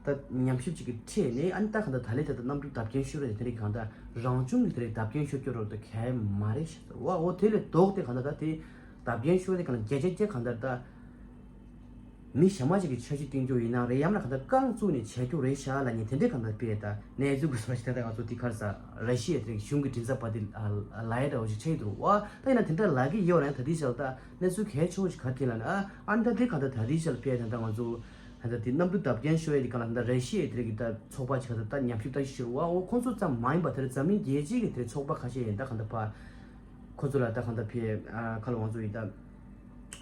ད་ཉམས་ཞིབ་ཅིག་གི་ཁྲོད་ནས་ཨ་ནི་ད་གང་ལྟར་ད་ལས་ད་ལྟ་གནམ་གྲུ་བརྡབ་སྐྱོན་ཤོར་རེད། དེ་རིང་གང་ལྟར་རང་བྱུང་གི་དེ་རིང་བརྡབ་སྐྱོན་ཤོར་རྒྱུ་རོ་ད་གལ་མ་རེད་ཤག་བ་འོ་དེ་ལས་ལྡོག་སྟེ་གང་ལྟར་ད་དེ་བརྡབ་སྐྱོན་ཤོར་དེ་གང་ལྟར་བརྒྱ་ཆ་བརྒྱ་གང་ལྟར་ད་མི་གཞན་མ་ཅིག་གིས་འཆར་གཞི་བཏིང་རྒྱུ་ཡིན་ན་རེད། ཡང་ན་གང་ལྟར་རྐང་བཙུགས་ནས་བྱས་རྒྱུ་རེད་ཤག་ལབ་ནས་དེ་འདྲའི་གང་ལྟར་དཔེ་ད་གནས་ཚུལ་གི་སོ་ཞིག་ད་ལྟ་ང་ཚོ་དེ་གར་ས་ར་ཤི་ཡའི་དེ་རིང་གཞུང་གི་མགྲིན་ཚབ་པ་དེ་ལ་ཡ་འདྲ་བོ་ཞིག་ཆགས་ཡོད་འདུག་བ། ད་ཡིན་ན་དེ་འདྲ་ལབ་ཀྱི་ཡོད་རེད། ད་དེ་ཤག་ད་གནས་ཚུལ་གལ་ཆེ་བོ་ཞིག་ག་རེ་ལབ་ན་ཨ་ཨ་ནི་ད་དེ་གང་ལྟར་ད་དེ་ཤག་དཔེ་ད་ལྟ་ང་ཚོ། ད་ལྟ་དེ་གནམ་གྲུ་བརྡབ་སྐྱོན་ཤོར་ཡས་དེ་ག་ལ་ད་ལྟ་ར་ཤི་ཡའི་དེ་རིགས་ཀྱི་ད་ཚོགས་པ་ཆགས་ད་ལྟ་ཉམས་ཞིབ་ལྟ་ཞིབ་ཞུ་བ་འོ་ཁོང་ཚོ་ཙམ་མ་ཡིན་པ་དེ་འཛམ་གླིང་རྒྱལ་སྤྱིའི་གི་དེ་ཚོགས་པ་ཁ་ཤས་ཡིན་ད་ག་ད་ཕ་ཁོ་ཚོ་ལ་ད་ག་ད་ཕེ་ཁ་ལ་ང་ཚོ་ཡིན་ད་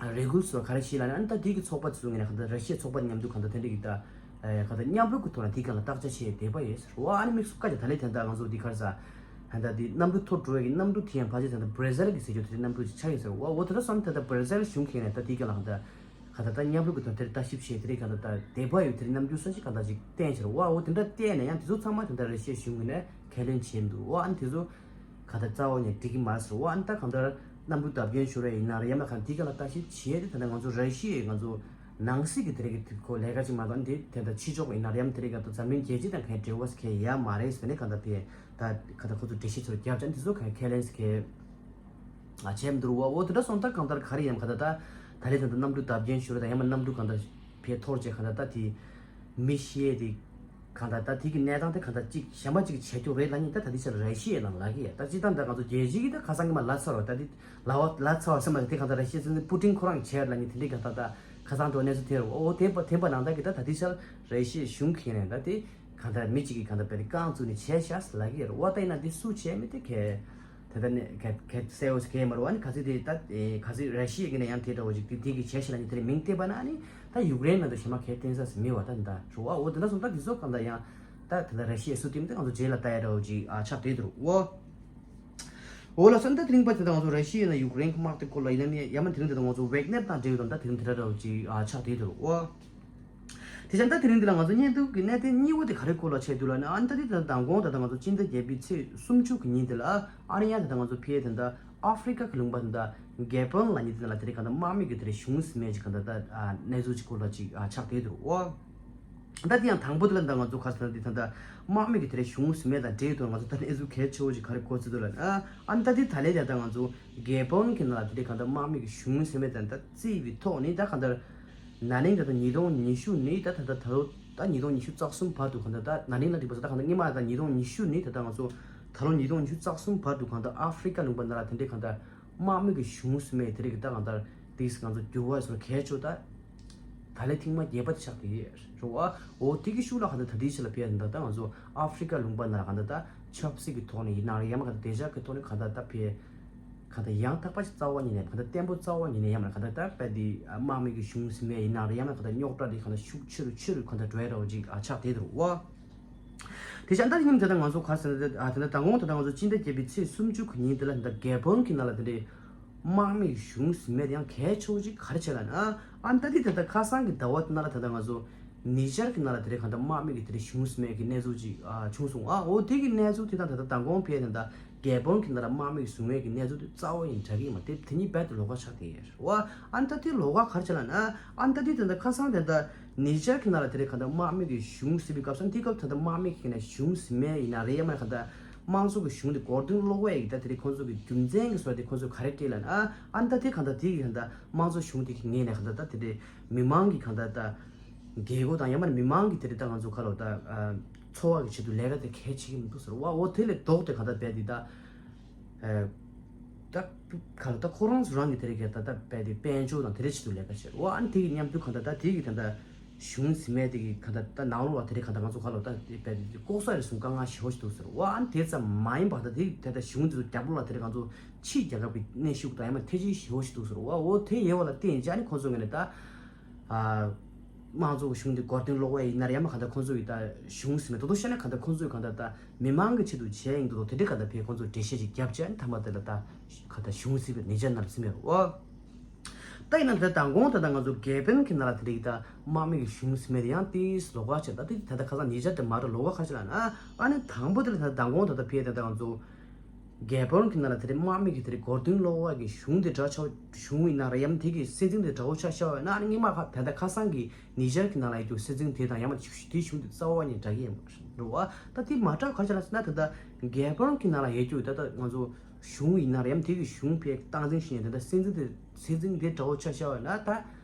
རེ་སྐུལ་སོགས་ག་རེ་ཞིག་ལ་ནི་ཨ་ནི་ད་དེ་གི་ཚོགས་པ་དེ་ཚོ་ངས་ནས་ག་ད་ར་ཤི་ཡའི་ཚོགས་པ་མཉམ་དུ་ག་ད་དེ་འདྲ་གི་ད་ག་ད་མཉམ་རུབ་གི་ཐོག་ལ་དེ་ག་ལ་བརྟག་དཔྱད་བྱས་བསྡད་པ་ཡོད་ཟེར་བ། ཨ་ནི་དམིགས་སུ་བཀའ་རྒྱ་ད་ལས་དེ་ད་ང་ཚོ་དེ་ག་རེ་ཟ་ད་ད་དེ་གནམ་གྲུ་འཐོར་འགྲོ་ཡས་ཀྱི་གནམ་གྲུ་དེ་ཡང་ཕལ་ཆེར་ད་ད་བྷ་ར་ཟིལ་གི་ཟེར་རྒྱུ་དེ་གནམ་གྲུ་ཅིག་ཆགས་ཡོད་ཟེར་བ། འོ་དེ་འདྲ་སོང་ད་ད་བྷ་ར་ཟིལ་གཞུང་གིས་ནས་ད་དེ་ག་ལ་ག་ད། ག་ད་ལྟ་མཉམ་རུབ་ཀྱི་དོན་དེར་ལྟ་ཞིབ་བྱས་དེ་རིང་ག་ད་ལྟ་དེ་བ་ཡོད་དེ་རིང་གནམ་རྒྱུན་ས་ཞིག་ག་ད་ཅིག་བསྟན་ཕྱིར་བ་འོ་དེ་འདྲ་བལྟས་ནས་ཡང་དེ་ཚོ་ཚང་མ་དེ་འདྲ་རེ་ཤེས་གཞུང་གི་ནས་ཁས་ལེན་བྱས་འདུག་འོ་ཨ་ནི་དེ་ཚོ་ག་ད་རྩ་བ་ནས་འགྲིག་གི་མ་རེད་ཟེར། འོ་ཨ་ནི་ད་གང་ལྟར་གནམ་གྲུ་བརྡབ་སྐྱོན་ཤོར་ཡ་ཡིན་ན་རེད་ཡང་ན་གང་དེ་ག་ལ་ལྟ་ཞིབ་བྱས་ཏེ་ད་ལྟ་ང་ཚོ་རེ་ཤེས་ང་ཚོ་ནང་སྲིད་ཀྱི་དེ་རིང་གི་དུས་ཁོ་ལས་ཀ་ཅིག་མ་གཏོགས་འདི་དེ་ད་ཕྱི་ཕྱོགས་ཡིན་ན་རེད་ཡང་དེ་རིང་ག་ད་འཛམ་གླིང་རྒྱལ་སྤྱི་དང་གང་འབྲེལ་བ་ཟེར་མཁན་ཡ་མ་རེད་ཟེར་ནས་ག་ད་ཕེ་ད་ག་ད་ཁོ་ཚོ་འགྲེལ་བཤད་ཚོར་བརྒྱབ་ཅན་དེ་ཚོ་གང་ཁས་ལེན་ཟེར་མཁན། ཨ་བྱས་མི་འདུག་བ། འོ་དེ་འདྲ་སོང་ད་གང་ལྟར་ག་རེ་ཡིན་ག་ད་ད་ད་ལས་ད་ད་གནམ་གྲུ་བརྡབ་སྐྱོན་ཤོར་ད་ཡང་མ་གནམ་གྲུ་གང་ད་ཕེ་འཐོར་བྱས་གང་ད་ད་དེ་མི་ཤི་ཡས་དེ་གང་ད་ད་དེ་གི་གནས་སྟངས་དེ་གང་ད་ཅིག་གཞན་པ་ཅིག་བྱས་རྒྱུ་རེད་ལབ་ནི་ད་ད་དེ་ཆ་རེ་ཤི་ཡས་ལ་ལབ་གི་ཡ། ད་སྤྱི་བཏང་ད་ང་ཚོ་རྒྱལ་སྤྱི་གི་ད་ཁ་སང་གི་མ་ལབ་ཚར་བ་ད་དེ་ལབ་བ་ལབ་ཚར་བ་སེམས་ལ་དེ་གང་ད་རེ་ཤི་སྲིད་འཛིན་པུ་ཏིན་ཁོ་རང་བྱས་ལབ་ནི་དེ་འདྲའི་གང་ད་ད་ཁ་སང་འགྲོ་གནས་ཚུལ་ཐོན་རོགས། འོ་དེ་པ་དེ་པ་ནང་ད་གི་ད་ད་དེ་ཆ་རེ་ཤི་གཞུང་གི་ནས་ད་དེ་གང་ད་མི་གཅིག་གི་གང་ད་པའི་རྐང་བཙུགས་ནས་བྱས་ཤག་ལབ་གི་ཡ་རེད། འོ་ད་ཡིན་ན་དེ་སུ་བྱས་མི་དེ་གས། ད་ལྟ་ནས་གལ་གལ་གསལ་བོ་ཞིག་གས་མ་རུང་། ཨ་ནི་ག་ཚོད་དེ་ད་ཨེ་ག་ཚོད་ར་ཤི་ཡ་གི་ནས་ཡང་དེ་འདྲ་བོ་ཅིག་དེ་དེ་གི་བྱས་ཤིག་ལ་ནི་དེ་རེད་མིང་བཏགས་པ་ན་ཨ་ནི་ད་ཡུཀ་རེན་མ་གཏོགས་གཞན་མ་གལ་བསྟན་ས་ཞིག་མེད་པ། ད་ད་རུ་བ་འོ་དེ་འདྲ་སོང་ད་དེ་ཚོ་གང་ལྟར་ཡང་ད་ད་ལྟ་ར་ཤི་ཡ་སུ་དེ་མི་ད་ང་ཚོ་རྗེས་ལ་ལྟ་ཡ་འདྲ་བོ་ཅིག་ཨ་ཆགས་བསྡད་འདུག་འོ། འོ་ལགས་སོ། ད་དེ་རིང་པ་དེ་ད་ང་ཚོ་ར་ཤི་ཡ་ན་ཡུཀ་རེན་གི་དམག་དེ་སྐོར་ལ་ཡིན་ན་ནི་ཡང་མ་དེ་རིང་དེ་ད་ང་ཚོ་ཝེག་ནེར་དང་འབྲེལ་བའི་དང་ད་དེ་རིང་དེ་འདྲ་འདྲ་བོ་ཅིག་ཨ་ཆགས་བསྡད་འདུག་འོ། དེ་བྱས་ད་དེ་རིང་འདི་ལ་ང་ཚོ་བརྙན་ཐུང་གི་གནད་དོན་གཉིས་པོ་དེ་ག་རེ་སྐོར་ལ་བྱས་འདུག་ལབ་ན། ཨ་ནི་ད་དེ་ད་མདང་དགོང་ད་ལྟ་ང་ཚོ་སྤྱི་ཟླ་བརྒྱད་པའི་ཚེས་སུམ་ཅུ་གི་ཉིན་དེ་ལ་ཨ་ནི་ཡང་ད་ལྟ་ང་ཚོ་ཕེ་ད་ལྟ་ཨ་ཧྥི་རི་ཀ་གི་ལུང་པ་ད་ལྟ་གེ་བོན་ལབ་མཁན་དེ་ལ་དེ་རིང་ག་ད་དམག་མི་གི་དེ་རིང་གཞུང་ཟིན་མེད་ཅིག་ག་ད་ད་གནས་ཚུལ་ཅིག་སྐོར་ལ་ཅིག་ཆགས་བསྡད་འདུག་འོ། ད་དེ་ཡང་དང་པོ་དེ་ལ་ད་ང་ཚོ་ག་ཟེར་ན་དེ་ད་ལྟ་དམག་མི་གི་དེ་རིང་གཞུང་ཟིན་མེད་དང་འབྲེལ་དུ་ང་ཚོ་ད་གནས་ཚུལ་གལ་ཆེ་བོ་ཅིག་ག་རེ་གོ་ཚུལ་འདུག་ལབ་ན། ཨ་ནི་ད་དེ་ད་ལས་ད་ད་ང་ཚོ་གེ་བོན་གི་ནང་ལ་དེ་རིང་ག་ད་དམག་མི་གི་གཞུང་ཟིན་མེད་དང་ད་རྩིས་པའི་ཐོག་ནས་ད་ག་ད་ན་ནིང་ད་ལྟ་ཉིས་སྟོང་ཉི་ཤུ་ནས་ད་ད་ལྟ་ད་ལོ་ད་ཉིས་སྟོང་ཉི་ཤུ་རྩ་གསུམ་བར་དུ་གང་ལྟར་ད་ན་ནིང་ལ་འགྲིག་པ་ས་ད་གང་ལྟར་སྔོན་མ་ད་ཉིས་སྟོང་ཉི་ཤུ་ནས་ད་ལྟ་ང་ཚོ་ད་ལོ་ཉིས་སྟོང་ཉི་ཤུ་རྩ་གསུམ་བར་དུ་གང་ལྟར་ཨ་ཧྥི་རི་ཀ་ལུང་པ་ནང་ལ་དེ་འདྲའི་གང་ལྟར་དམག་མི་གི་གཞུང་ཟིན་མེད་དེ་རིགས་ཀྱི་ད་གང་ལྟར་དེས་ང་ཚོ་འགྱུར་བ་སོགས་གལ་ཆེ་ད་ད་ལན་ཐེངས་མ་བརྒྱད་པ་དེ་ཆགས་ཀྱི་ཡོད་རེད་བ། འོ་དེ་གི་ཤུགས་ལ་གང་ལྟར་ད་ལྟའི་ཆ་ལ་ཕེ་ད་ལྟ་ང་ཚོ་ཨ་ཧྥི་རི་ཀ་ལུང་པ་ནང་ལ་གང་ལྟར་ད་ཆབ་སྲིད་ཀྱི་ཐོག་ནས་ཡིན་ན་རེད། ཡང་མ་གང་ལྟར་བདེ་འཇགས་ཀྱི་ཐོག་ནས་གང་ལྟར་ད་ཕེ་གང་ལྟར་ཡང་དག་པ་ཞིག་རྩ་བ་ཉིད་ནས་གང་ལྟར་བརྟན་པོ་རྩ་བ་ཉིད་ནས་ཡང་མ་གང་ལྟར་ད་དཔེ་དེ་དམག་མི་གི་གཞུང་ཟིན་མེད་ཡིན་ན་རེད། ཡང་མ་གང་ལྟར་རྙོག་དྲ་དེ་གང་ལྟར་ཤུགས་ཆེ་རུ་ཆེ་རུ་གང་ལྟར་འགྲོ་ཡ་འདྲ་བོ་ཅིག་ཨ་ཆགས་བསྡད་འདུག་བ། དེ་བཞིན་ད་ཉིན་དེ་ད་ང་ཚོ་ག་ཟེར་ན་དེ་ད་ལྟ་མདང་དགོང་དེ་ད་ང་ཚོ་སྤྱི་ཟླ་བརྒྱད་པའི་ཚེས་སུམ་ཅུ་གི་ཉིན་དེ་ལ་ད་གེ་བོན་གྱི་ནང་ལ་དེ་འདྲའི་དམག་མི་གཞུང་ཟིན་མེད་ཡང་གལ་ཆེ་བོ་ཅིག་ག་རེ་བྱས་ལབ་ན། ཨ་ད་དེ་ད་ལྟ་ཁ་སང་གི་ཟླ་བ་དེ་ནང་ལ་ད་ལྟ་ང་ཚོ་ནི་ཇར་གྱི་ནང་ལ་དེ་འདྲའི་གང་ལྟར་དམག་མི་གི་དེ་འདྲའི་གཞུང་ཟིན་མེད་ཀྱི་གནས་ཚུལ་ཅིག་ཨ་བྱུང་སོང་། ཨ་འོ་དེ་གི་གནས་ཚུལ་དེ་དང་ད་ལྟ་མདང་དགོང་ཕེ་ད་ལྟ་གེ་བོན་གྱི་ནང་ལ་དམག་མི་གི་གཞུང་མེད་ཀྱི་གནས་ཚུལ་དེ་རྩ་བ་ཡིན་འདྲ་གི་ཡིན་མ་དེ་དེ་གཉིས་རྦད་དེ་ལོགས་ཀ་ཆགས་བསྡད་ཡོད་རེད་བ། ཨ་ད་དེ་ལོགས་ཀ་ག་རེ་བྱས་ལབ་ན། ཨ་ད་དེ་ད་ལྟ་ཁ་སང་དེ་ད་ནི་ཇར་གྱི་ནང་ལ་དེ་རིང་གང་ལྟར་དམག་མི་གི་གཞུང་ཟིན་པའི་སྐབས་སུ་དེའི་སྐབས་ད་ལྟ་དམག་མི་གི་ནས་གཞུང་ཟིན་མེད་ཡིན་ན་རེད། ཡང་མ་གང་ལྟར་དམངས་གཙོ་གི་གཞུང་དེ་མགོ་རྟིང་སློག་པ་ཡིན་ད་དེ་རིང་ཁོང་ཚོ་གི་རྒྱུ་མཚན་གི་སོགས་དེ་ཁོང་ཚོ་ག་རེ་སྐྱེས་ལབ་ན། ཨ་ད་དེ་གང་ལྟར་དེ་གི་གང་ལྟར་དམངས་གཙོ་གཞུང་དེ་གི་ངོས་ནས་གང་ལྟར་ད་དེ་རེད་མི་མང་གི་གང་ལྟར་ད་རྒྱལ་སྒོ་དང་ཡང་མ་མི་མང་གི་དེ་རེད་ད་ང་ཚོ་ག་ལོ་ད་འཚོ་བ་གི་ཆེད་དུ་ལས་ཀ་དེ་གལ་ཆེ་གི་མི་འདུག་ཟེར་བ། འོ་དེ་ལས་ལྡོག་སྟེ་གང་ལྟར་རྦད་དེ་ད། ད་ག་ལ་ད་ཁོ་རང་ཚོ་རང་གི་དེ་རིང་གི་ད་ལྟ་རྦད་དེ་དཔལ་འབྱོར་དང་དེ་རིང་ཆེད་དུ་ལས་ཀ་བྱེད་བ། ཨ་ནི་དེ་གི་མཉམ་དུ་ག་ད་ད་དེ་གི་ད་ད་གཞུང་ཟིན་མེད་དེ་གི་ག་ད་ད་ནང་ལོགས་ལ་དེ་རིང་ག་ད་ང་ཚོ་ག་ལོ་ད་རྦད་དེ་ལྐོག་ཟ་རེ་ཟུང་དཀའ་ངལ་ཞེ་པོ་ཞིག་འདུག་ཟེར་བ། ཨ་ནི་དེ་ཙམ་མ་ཡིན་པ་ད་དེ་ད་ད་གཞུང་དེ་ཚོ་རྒྱབ་ལོགས་ལ་དེ་རིང་ང་ཚོ་ཕྱིའི་རྒྱལ་ཁབ་ཀྱི་གནོན་ཤུགས་དང་ཡང་མ་ཐེ་ཇུས་ཞེ་པོ་ཞིག་འདུག་ཟེར་བ། འོ་དེ་ཡོད་པ་ལ་བརྟེན་བྱས་ཨ་ནི་ཁོང་ཚོ་ངོས་ནས་ད། དམངས་གཙོ་གི་གཞུང་དེ་མགོ་རྟིང་སློག་པ་ཡིན་ན་རེད། ཡང་མ་གང་ལྟར་ཁོང་ཚོ་གི་ད་གཞུང་ཟིན་མེད་ད་དུང་བཤད་ན་གང་ལྟར་ཁོང་ཚོ་གི་གང་ལྟར་ད་མི་མང་གི་ཆེད་དུ་བྱས་ཡིན་འདུག་དེ་འདྲའི་གང་ལྟར་ཕེ་ཁོང་ཚོ་འགྲེལ་བཤད་ཅིག་བརྒྱབ་བྱས་ཨ་ནི་མཐའ་མ་དེ་ལ་ད་གང་ལྟར་གཞུང་ཟིན་པའི་ནི་ཇར་ནང་ལ་ཟིན་པའི་རེད་བ། ད་ཡིན་ན་ད་མདང་དགོང་ད་ལྟ་ང་ཚོ་གེ་བོན་གྱི་ནང་ལ་དེ་འདྲའི་ད་དམག་མི་གི་གཞུང་ཟིན་མེད་དེ་ཡང་ཏིས་ལོགས་ཀ་བྱས། ད་དེ་ད་ལྟ་ཁ་སང་ནི་ཇར་དེ་མ་རེད་ལོགས་ཀ་ག་རེ་བྱས་ལབ་ན། ཨ་ནི་དང་པོ་དེ་ལ་ད་མདང་དགོང་ད་ལྟ་ཕེ་ད་ལྟ་ང་ཚོ། རྒྱལ་བོན་གྱི་ནང་ལ་དེ་རིང་དམག་མི་གི་དེ་རིང་མགོ་རྟིང་སློག་པ་གི་གཞུང་དེ་འདྲ་ཆགས་གཞུང་ཡིན་ན་རེད། ཡང་དེ་གི་སྲིད་འཛིན་དེ་འདྲ་བོ་ཆགས་ཤག་ཡོད་ན་ཨ་ནི་སྔོན་མ་ཁ་ད་ལྟ་ཁ་སང་གི་ནི་ཇར་གྱི་ནང་ལ་ཡོད་རྒྱུ་སྲིད་འཛིན་དེ་དང་ཡང་མ་དེ་གཞུང་དེ་རྩ་བ་ནས་འདྲ་གི་ཡིན་པ་རེད་བ། ད་དེ་མ་འདྲ་ག་རེ་ཆགས་ལ་ཟེར་ན་ད་ལྟ་རྒྱལ་བོན་གྱི་ནང་ལ་ཡོད་རྒྱུ་ད་ལྟ་ང་ཚོ་གཞུང་ཡིན་ན་རེད། ཡང་དེ་གི་གཞུང་ཕེ་སྟངས་འཛིན་བྱེད་མཁན་ད་ལྟ་སྲིད་འཛིན་དེ་སྲིད་འཛིན་དེ་འདྲ་བོ་ཆགས་ཤག་ཡོད་ན་ད་